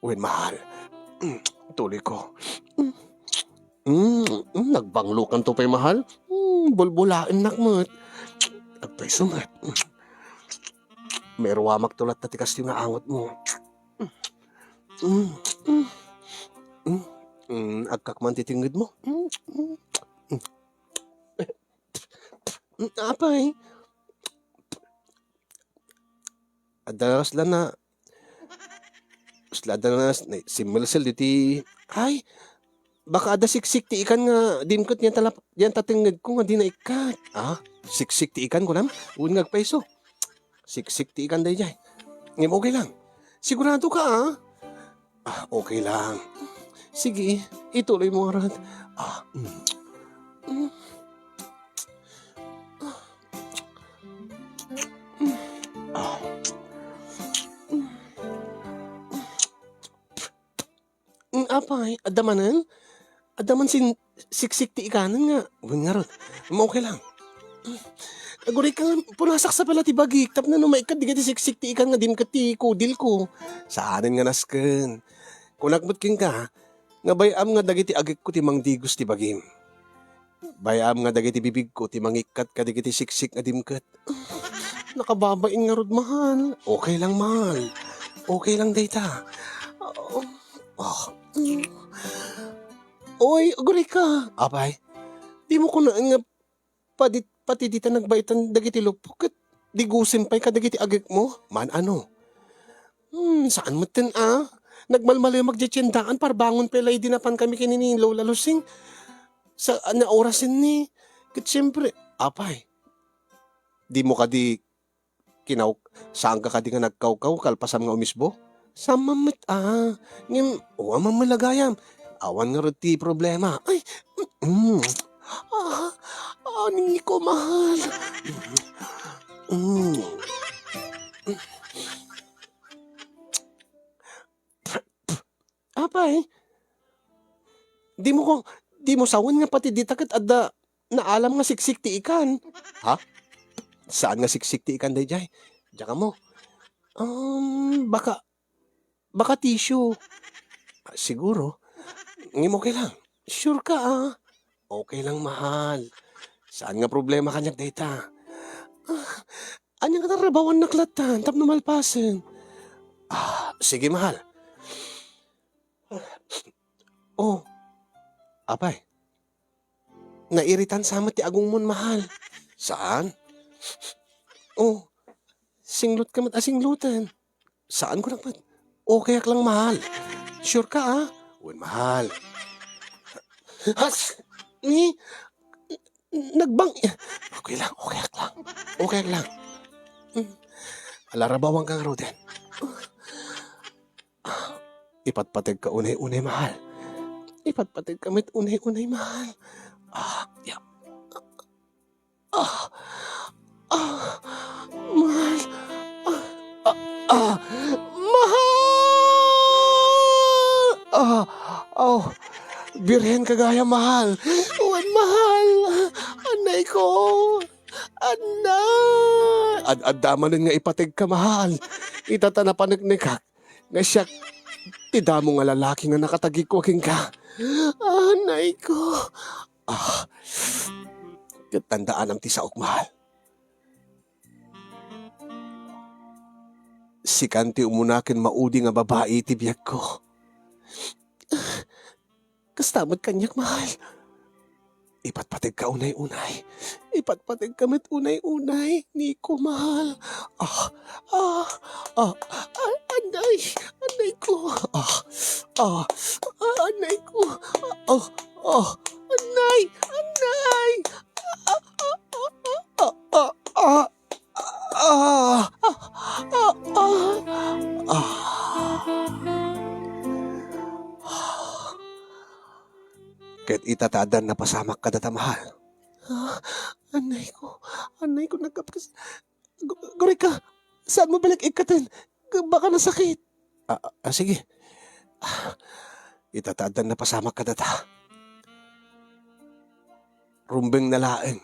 Wen, mahal. Mm, tuloy ko. Mm, mm, mm, nagbanglokanto pay, mahal. Mm, bulbulaennak met. Agpayso met. Mm. Mairuamakto latta ti kastoy nga angotmo. Mm, mm, mm, mm, agkakman ti tengngedmo. Mm, mm, mm. Mm, apay? Adda kasla na, kasla adda na, na, simmelsel diti, ay, baka adda siksik ti ikan nga dimket diyan ta lap-, diyan ta tengngedko nga di naikkat. Ah, siksik ti ikan, kunam? Wen nga agpayso. Siksik ti ikan daydiay. Ngem okay lang. Sigurado ka, ah? Ah, okay lang. Sige, ituloy mo ngarud. Ah, mm. Mm. Ah. Mm. Mm, apay, adda manen? Adda man sin-, siksik ti ikanen nga. Wen ngarud. Maokay lang. Aguray ka, punasak sa pala ti bagik. Tapno no maikkat dagiti siksik ti ikan nga dimket ti kudilko. Saanen nga nasken. Kunak met kenka, nga bay-am nga dagiti agekko ti mangdigos ti bagim. Bay-am nga dagiti bibigko ti mangikkat kadagiti siksik nga dimket. Nakababain ngarud, mahal. Okay lang, mahal. Okay lang dayta. Oh, oh. Oy, aguray ka. Apay, dimo kunaan nga padi-, pati dita nagbaetan dagiti lupok ket digusim pay kadagiti agekmo? Maan-ano? Hmm, saan metten a? Nagmalmalemak diay tiendaan, parbangon pay la idi napankami ken ni Lola Lusing. Sa, ania orasen ni? Ket siempre, apay, dimo kadi kinaw-, saanka kadi nga nagkawkaw kalpasam nga umisbo? Saan man met a. Ngem, o, ammom la gayam. Awan ngarud ti problema. Ay, mm, ah, ah, Nico, mahal. Mm. Apay, dimo ko, dimo sawen nga pati dita ket adda naalam nga siksik ti ikan. Ha? Saan nga siksik ti ikan daydiay? Diak ammo. Um, baka, baka tissue. Ah, siguro. Ngem okay lang. Sure ka, ah? Okay lang, mahal. Saan nga problema kaniak dayta? Ah, ania nga tarrabawannak lattan tapno malpasen? Ah, sige, mahal. Oh, apay. Nairitan sa met ti agongmon, mahal. Saan? Oh, singlot ka met a singloten. Saan ko nagpet? Okay ak lang, mahal. Sure ka, ah? Wen, mahal. Has! Ni? Nagbang-, okay lang, okay ak lang. Okay ak lang. Hmm. Ala, rabawan ka ngaruden. Ah, ipatpateg ka unay-unay, mahal. Ipatpateg ka met unay-unay, mahal. Ah, ya. Ah, ah, mahal. Ah, ah, ah, mahal! Ah, oh, Birhen ka gayam, mahal. Wen, mahal. Anay ko. Anay! Ad-adda manen nga ipateg ka, mahal. Ita ta napaneknekak nga siak ti damo nga lalaki nga nakatagikua kenka. Anay ko. Ah, ket tandaanam ti saok, mahal. Sikan ti umuna ken maudi nga babai iti biagko. Kasta met kaniak, mahal. Ipatpateg ka unay-unay. Ipatpateg ka met unay-unay, Nico, mahal. Ah, ah, ah, ah, anay, anay ko. Ah, ah, ah, anay ko. Ah, ah, anay, anay. Ah, ah, ah, ah, ah, ah. Ah! Ah! Ah! Ah! Ket ita ta addan napasamak kadata, mahal. Ah, anay ko, anay ko, nagkapkas. Gu-, gurika, saan mo balik ikkaten? Gu-, baka nasakit. Ah, ah, sige. Ah, ita ta addan napasamak kadata. Rumbeng na laeng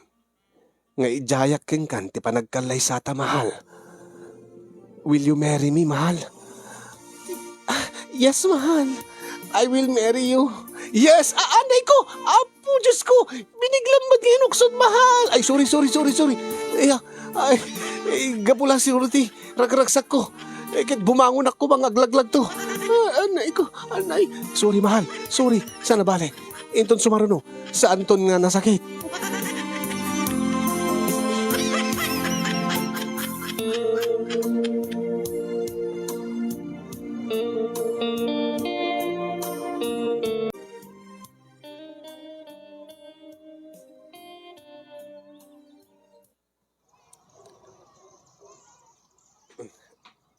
nga idiayak kenkan ti panagkallaysata, mahal. Will you marry me, mahal? Ah, yes, mahal. I will marry you. Yes! Ah, anay ko! Apo, Diyos ko! Biniglam met nga inuksod, mahal! Ay, sorry, sorry, sorry, sorry. Ay, ah, ay, eh, gapu la siguro ti ragragsakko. Eh, ket bumangonakko nga aglaglag to. Ah, anay ko, anay. Sorry, mahal. Sorry. Sana bale. Inton sumaruno, saanton nga nasakit.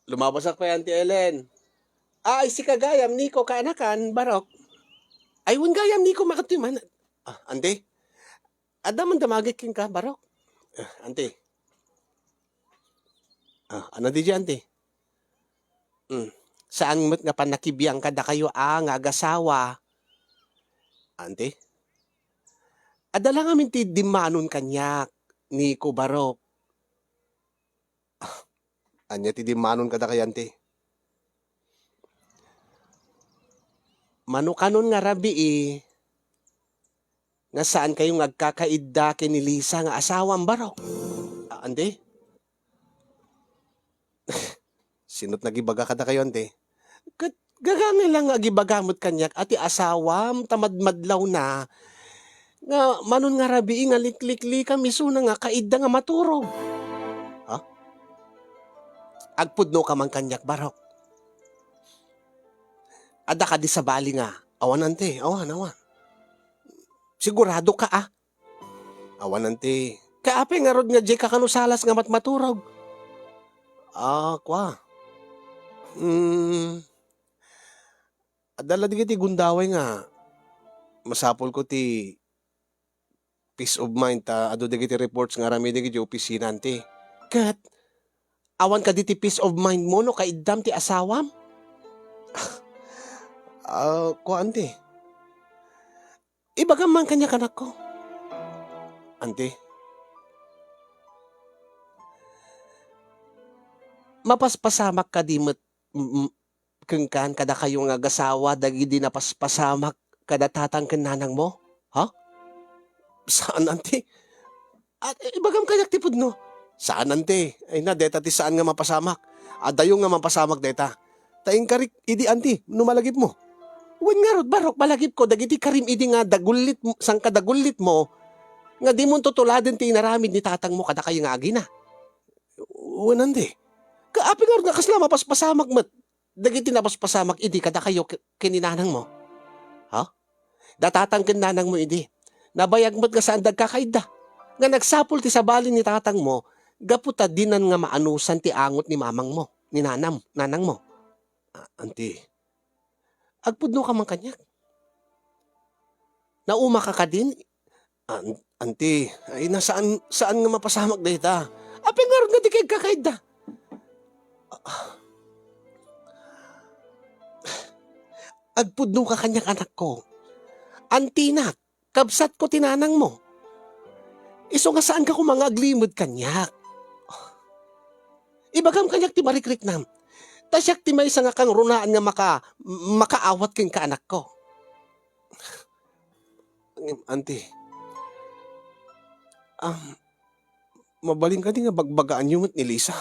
Lumabasak pay, Auntie Ellen. Ah, ay, sika gayam, Nico, kaanakan, Barok. Ay, wen gayam, Nico, makatoy man. Ah, Auntie? Adda man damagik kenka, Barok? Ah, Auntie? Ah, ano di di, Auntie? Hmm. Saan met nga pannakibiang kadakayo a nga agasawa? Anti? Adda la ngamin ti dimmanon kaniak, Nico, Barok. Ah, ania ti dimmanon kadakayo, anti? Mano kanon nga rabii nga saankayo nga agkakaidda ken ni Lisa nga asawam, Barok? Ah, anti? Sino't nagibaga kadakayo, anti? Ket gagangay la nga agibaga met kaniak a ti asawam ta madmadlawna nga manon nga rabii nga likliklikam isuna nga kaidda nga maturog. Ha? Agpudnoka man kaniak, Barok. Adda kadi sabali nga, awan, anti, awan, awan. Sigurado ka, ah? Awan, anti. Kaapay ngarud nga diay ka kano salas nga matmaturog? Ah, kua. Hmm. Adda la dagiti gundaway nga masapulko ti peace of mind ta adu dagiti reports nga aramidek iti opisina, anti. Ket awan kadi ti peace of mind mo no kaiddam ti asawam? Ah, kua, anti. Ibagam man kaniak, anakko. Anti, mapaspasamak kadi met, mm, kenkan kadakayo nga agasawa dagidi napaspasamak kada tatang ken nanangmo? Ha? Saan, anti. At, eh, ibagam kaniak ti pudno. Saan, anti. Ay na, deta ti saan nga mapasamak. Adayo nga mapasamak deta. Ta inkarik idi, anti, no malagipmo. Wen ngarud, Barok, malagipko dagiti karim idi nga dagullit, sangka dagullitmo, nga dimon tutuladen ti inaramid ni tatangmo kadakayo nga agina. Wen, anti. Kaapay ngarud nga kasla mapaspasamak met dagiti napaspasamak idi kadakayo ke-, ken ni nanangmo? Ha? Da tatang ken nanangmo idi. Nabayag met nga saan dagkakaidda. Nga nagsapul ti sabali ni tatangmo gapu ta dinan nga maanusan ti angot ni mamangmo, ni nanam-, nanangmo. Ah, anti, agpudnoka man kaniak. Naumaka kadin? An-, anti, ay na saan, saan nga mapasamak dayta. Apay ngarud nga di kay agkakaidda? Agpudnoka kaniak, anakko. Antinak, kabsatko ti nanangmo. Isu nga saanka koma nga aglimed kaniak. Ibagam kaniak ti marikriknam. Ta siak ti maysa nga kangrunaan nga maka-, makaawat kenka, anakko. Ngem, anti, am, mabalin kadi nga bagbagaanyo met ni Lisa?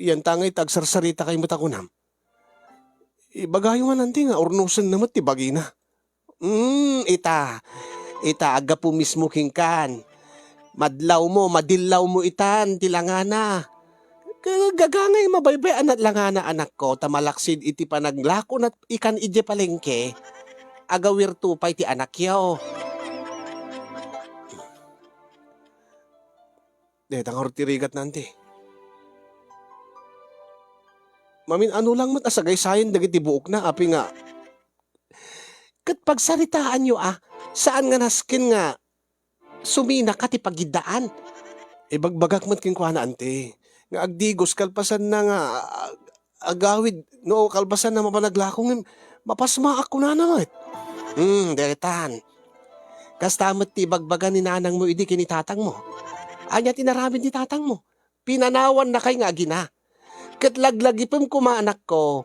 Yantangay ta agsarsarita kay met a kunam. Ibagayo man, anti, nga urnosenna met ti bagina. Mm, ita. Ita, aggapu mismo kenkan. Madlawmo, madillawmo itan ti langana. Ka-, gagangay mabaybay a langana, anakko, ta malaksid iti panaglakona ikan idiay palengke, agawirto pay ti anakyo. Deta ngarud ti rigatna, anti. Mamin-ano lang met a sagaysayen dagiti buokna, apay nga ket pagsaritaanyo a, saan nga nasken nga suminaka ti pagiddaan. Ibagbagak met kenkuana, anti, nga agdigos kalpasanna nga ag-, agawid no kalpasanna mapanaglako ngem mapasmaak kunana met. Hmm, detan. Kasta met ti ibagbaga ni nanangmo idi ken ni tatangmo. Ania ti inaramid ni tatangmo? Pinanawannakay nga agina. Ket laglagipem koma, anakko,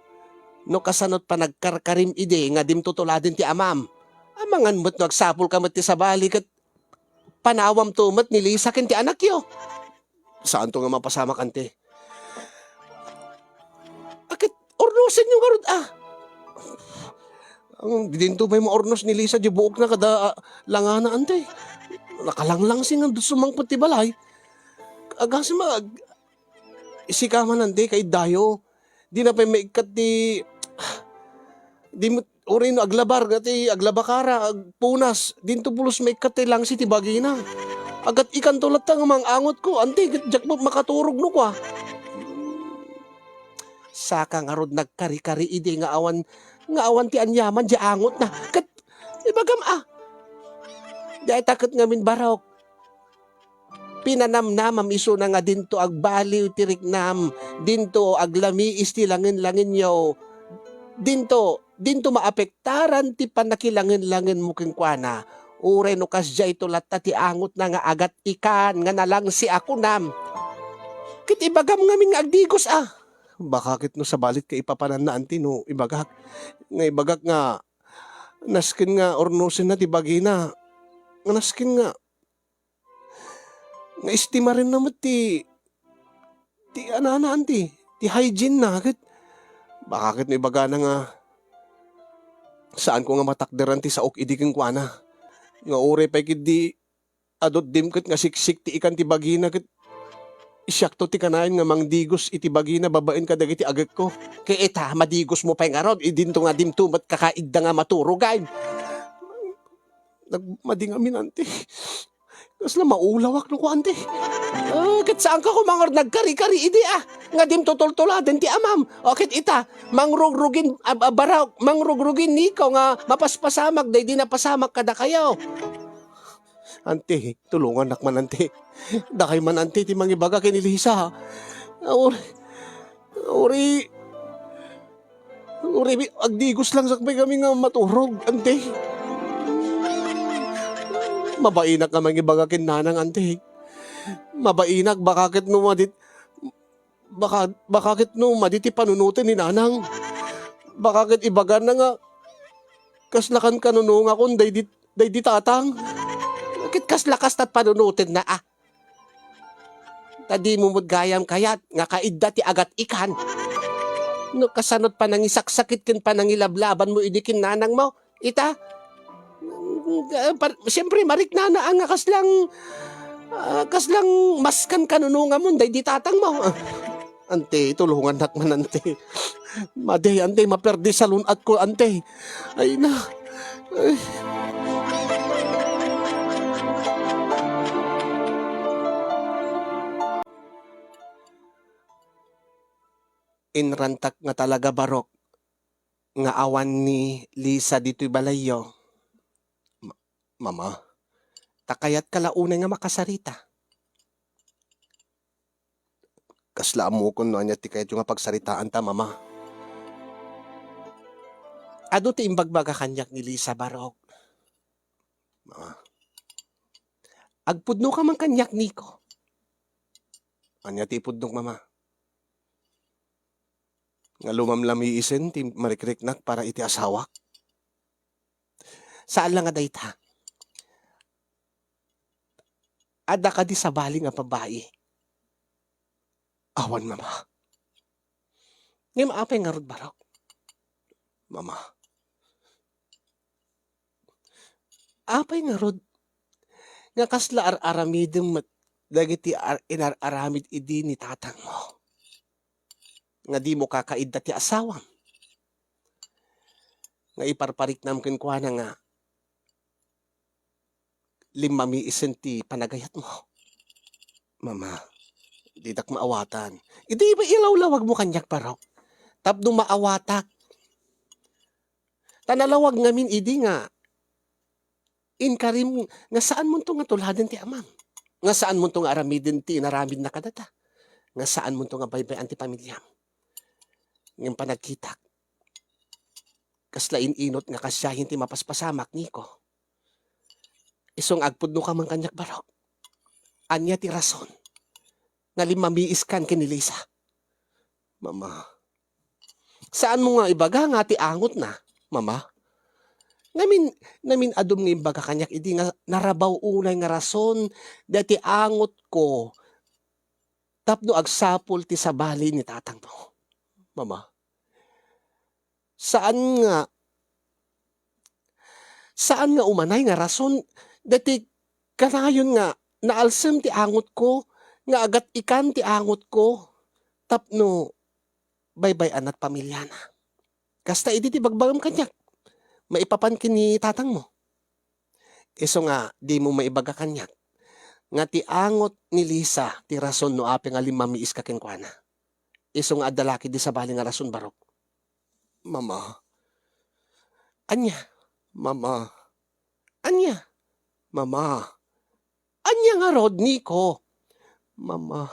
no kasano't panagkarkarim idi nga dimto tuladen ti amam. Amangan met no agsapulka met ti sabali ket panawamto met ni Lisa ken ti anakyo. Saanto nga mapasamak, anti? A, ket urnosenyo ngarud a. Ang dinto pay maurnos ni Lisa di buokna kada, ah, langana, anti. Nakalanglangsing nga sumangpet ti balay. Agasem a, ag-, sika man, anti, kaiddayo. Dina pay maikkat ti, di met, uray no aglabar nga ti aglabakara, agpunas, dinto pulos maikkat ti langsi ti bagina. Agat ikanto latta nga mang-angotko, anti, ket diak met makaturog no kua. Saka ngarud nagkari-kari idi nga awan, nga awan ti aniaman di angotna. Ket ibagam a, dayta ket ngamin, Barok. Pinanamnamam isuna nga dinto agbaliw ti riknam, dinto aglamiis ti langen-langenyo, dinto dinto maapektaran ti pannakilangenlangenmo kenkuana, uray no kasdiay ito latta ti angotna nga agat-ikan nga nalangsi a kunam. Ket ibagam ngamin nga agdigos a. Baka ket no sabali ket ipapananna, anti, no ibagak, nga ibagak nga nasken nga urnosenna ti bagina, nga nasken nga nga estimarenna met ti, ti anana, anti, ti hygiene-na, ket baka ket no ibagana nga saanko nga matakderan ti saok idi kenkuana, nga uray pay ketdi adu ket nga siksik ti ikan ti bagina, ket siakto ti kanayon nga mangdigos iti bagina babaen kadagiti agekko. Ket ita, madigosmo pay ngarud, idinto nga dimto met kakaidda nga maturog, ay. Nagmadi ngamin, anti. Kasla maulawak no ko, anti. Ah, ket saanka koma ngarud nagkari-kari idi, a, nga dimto tultuladen ti amam. O, ket ita, mangrugrugin, a, a, Barok, mangrugrugin, Nico, nga mapaspasamak daydi napasamak kadakayo. Anti, tulongannak man, anti. Dakay man, anti, ti mangibaga ken ni Lisa. Uri, uri, uri, agdigos lang sakbay kami nga maturog, anti. Mabainak nga mangibaga ken nanang, anti. Mabainak, baka ket no madit-, baka, baka ket no madi ti panunoten ni nanang. Baka ket ibagana nga kasla kan kanunongakon daydi, daydi tatang. Ket kasla kasta panunotenna, a. Ta dimo met gayam kayat nga kaidda ti agat-ikan. No kasano ti panangisaksakit ken panangilablabanmo idi ken nanangmo, ita, ah, par-, siempre, mariknana a nga kaslang, ah, kaslang maskan kanunongamon daydi tatangmo. Anti, tulongannak man, anti. Madi, anti, maperdi salun-atko, anti. Ay na. Ay. Inrantak nga talaga, Barok, nga awan ni Lisa ditoy balayyo. Ma-, Mama, ta kayatka la unay nga makasarita. Kasla ammokon no ania ti kayatyo nga pagsaritaanta, Mama. Adu ti imbagbaga kaniak ni Lisa, Barok. Mama. Agpudnoka man kaniak, Nico. Ania ti ipudnok, Mama? Nga lumamlamiisen ti marikriknak para iti asawak? Saan la nga dayta. Adda kadi sabali nga babai? Awan, Mama. Ngem apay ngarud, Barok? Mama. Apay ngarud nga kasla ar-aramidem met dagiti ar-, inar-aramid idi ni tatangmo? Nga dimo kakaidda ti asawam? Nga iparpariknam kenkuana nga limmamiisen ti panagayatmo. Mama, ditak maawatan. Idi ba ilawlawagmo kaniak, Barok? Tapno maawatak. Ta nalawag ngamin idi nga inkarim nga saanmonto nga tuladen ti amam. Nga saanmonto nga aramiden ti inaramidna kadata. Nga saanmonto nga baybay-an ti pamiliam. Ngem panagkitak, kasla in-inot nga kasiayen ti mapaspasamak, Nico. Isu nga agpudnoka man kaniak, Barok. Ania ti rason nga limmamiiskan ken ni Lisa? Mama. Saanmo nga ibaga nga ti angotna, Mama? Ngamin, namin-adum nga imbaga kaniak idi nga narabaw unay nga rason daytoy angotko tapno agsapul ti sabali ni tatangmo, Mama. Saan nga, saan nga umanay nga rason daytoy kanayon nga naalsem ti angotko, nga agat-ikan ti angotko tapno baybay-anna ti pamiliana. Kasta idi ti bagbagam kaniak, maipapan ken ni tatangmo. Isu nga dimo maibaga kaniak nga ti angot ni Lisa ti rason no apay nga limmamiiska kenkuana. Isu nga adda la ketdi sabali nga rason, Barok. Mama. Ania? Mama. Ania? Mama. Ania ngarud, Nico? Mama.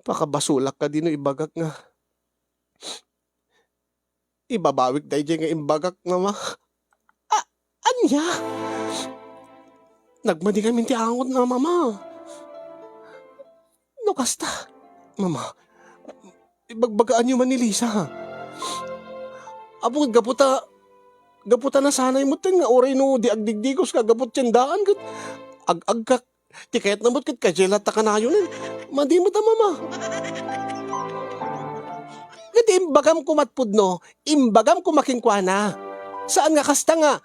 Pakabasolak kadi no ibagak nga Ibabawik daydiay nga imbagak, Mama. A-, ania? Nagmadi ngamin ti angotna, Mama. No kasta, Mama, ibagbagaanyo man ni Lisa. Apo, gapu ta, gapu ta nasanay metten nga uray no di agdigdigos nga aggapu ti tiendaan ket ag-aggak. Ti kayatna met ket kadiay latta kanayonen. Madi met a, Mama. Ket imbagam koma ti pudno, imbagam koma kenkuana. Saan nga kasta nga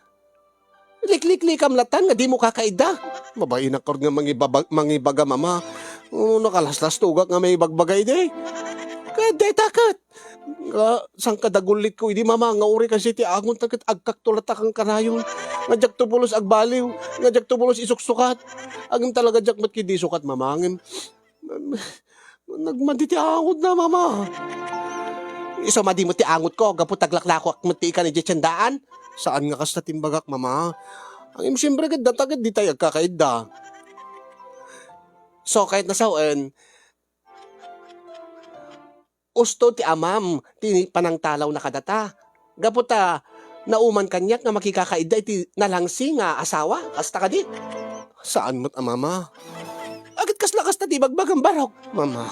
likliklikam latta nga dimo kakaidda. Mabainak ngarud nga mangibaba-, mangibaga, Mama. No nakalaslastogak nga maibagbaga idi. Ket dayta ket. Nga, saan kadagulitko idi, Mama, nga uray kasdiay ti angotna ket agkakto latta kankanayon. Nga diakto pulos agbaliw, nga diakto pulos isuksukat. Ngem talaga diak met ketdi isukat, Mama. Ngem, nagmadi ti angotna, Mama. Isu madi met ti angotko, gapu ta aglaklakoak met ti ikan idiay tiendaan. Saan nga kasta ti imbagak, Mama. Ngem siempre ket data ket ditay agkakaidda. So, kayatna sawen, usto ti amam ti panangtalawna kadata. Gapu ta nauman kaniak nga makikakaidda iti nalangsi nga asawa. Kasta kadi? Saan met a, Mama. Ket kasla kasta ti ibagbagam, barok. Mama,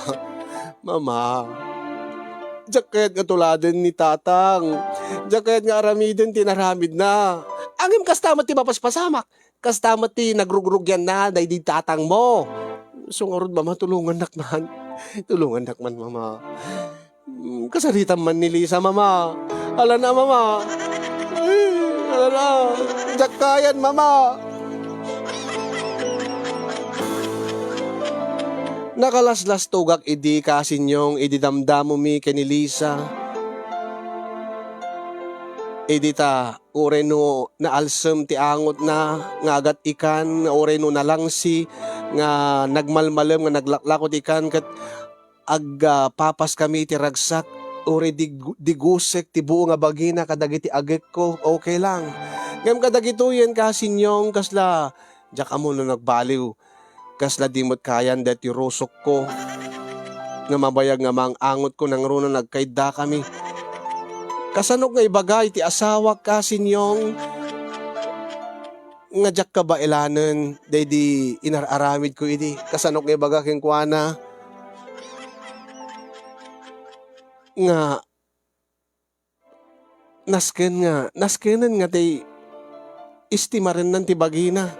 Mama, diak kayat nga tuladen ni Tatang. Diak kayat nga aramiden ti inaramidna. Ngem kasta met ti mapaspasamak. Kasta met ti nagrugrugianna daydi tatangmo. Isu ngarud, Mama, tulongannak man. Tulongannak man, Mama. Mm, kasaritam man ni Lisa, Mama. Ala na, Mama. Ay, ala na. Diak kayan, Mama. Nakalaslastogak idi, Kasinyong, idi damdamomi ken ni Lisa. Idi ta uray no naalsem ti angotna nga agat ikan, nga uray no nalangsi, nga nagmalmalem, nga naglaklako ti ikan, ket ag-, ah, papaskami iti ragsak, uray dig-, digusek ti buo nga bagina kadagiti agekko, okay lang. Ngem kadagitoyen, Kasinyong, kasla diak ammo no nagbaliw. Kasla di met kayan daytoy rusokko nga mabayag nga maang-angotko nangruna nagkaiddakami. Kasanok nga ibaga iti asawak, Kasinyong, nga diak kabaelanen daydi inar-aramidko idi? Kasanok nga ibaga kenkuana nga nasken nga, naskenen nga ti estimarennan ti bagina.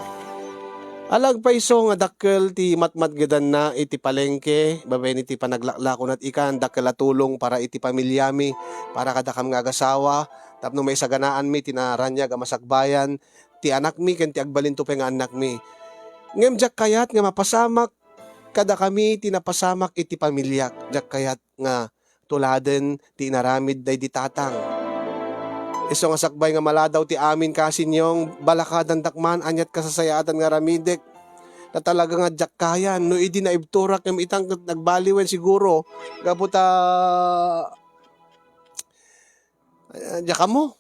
Ala agpayso nga dakkel ti matmatgedanna iti palengke, babaen iti panaglaklakona ti ikan, dakkel a tulong para iti pamiliami, para kadakam nga agasawa, tapno maisaganaanmi ti naraniag a masakbayan ti anakmi ken ti agbalinto pay nga annakmi. Ngem diak kayat nga mapasamak kadakami ti napasamak iti pamiliak. Diak kayat nga tuladen ti inaramid daydi tatang. Isu nga sakbay nga maladaw ti amin, Kasinyong, balakadandak man, aniat kasasayaatan nga aramidek. Ta talaga nga diak kayan. No idi naibturak ngem itan ket nagbaliwen siguro. Gapu ta, ah, diak ammo.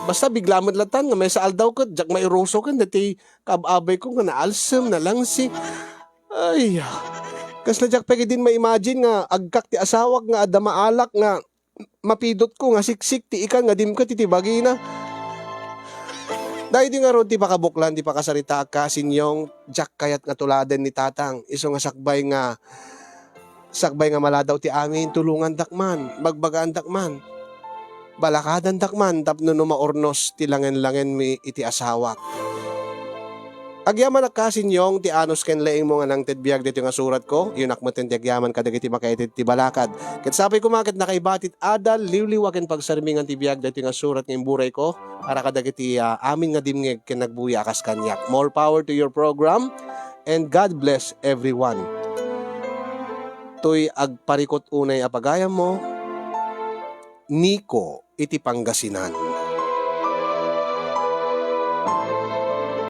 Basta bigla met latan nga maysa aldaw ket diak mairuso ken dati kaab-abayko nga naalsem, nalangsi. Ay, kasla diak pay ketdin ma-imagine nga agkak ti asawak nga adda maalak nga mapidotko nga siksik ti ikan nga dimket iti bagina. Daydi ngarud ti pakabuklan ti pakasaritaak, Kasinyong, diak kayat nga tuladen ni Tatang. Isu nga sakbay nga, sakbay nga maladaw ti amin, tulongandak man, bagbagaandak man, balakadandak man tapno no maurnos ti langen-langenmi iti asawak. Agyamanak, Kasinyong, ti anus ken leingmo nga nangted biag ditoy nga suratko. Iunak metten ti agyaman kadagiti makaitid ti balakad. Ket sapay koma ket nakaibati ti adal, liwliwa ken pagsarmingan ti biag ditoy nga surat nga imburayko para kadagiti, ah, amin nga dimngeg ken nagbuya a kas kaniak. More power to your program, and God bless everyone. Toy agparikut unay a pagayammo, Nico iti Pangasinan.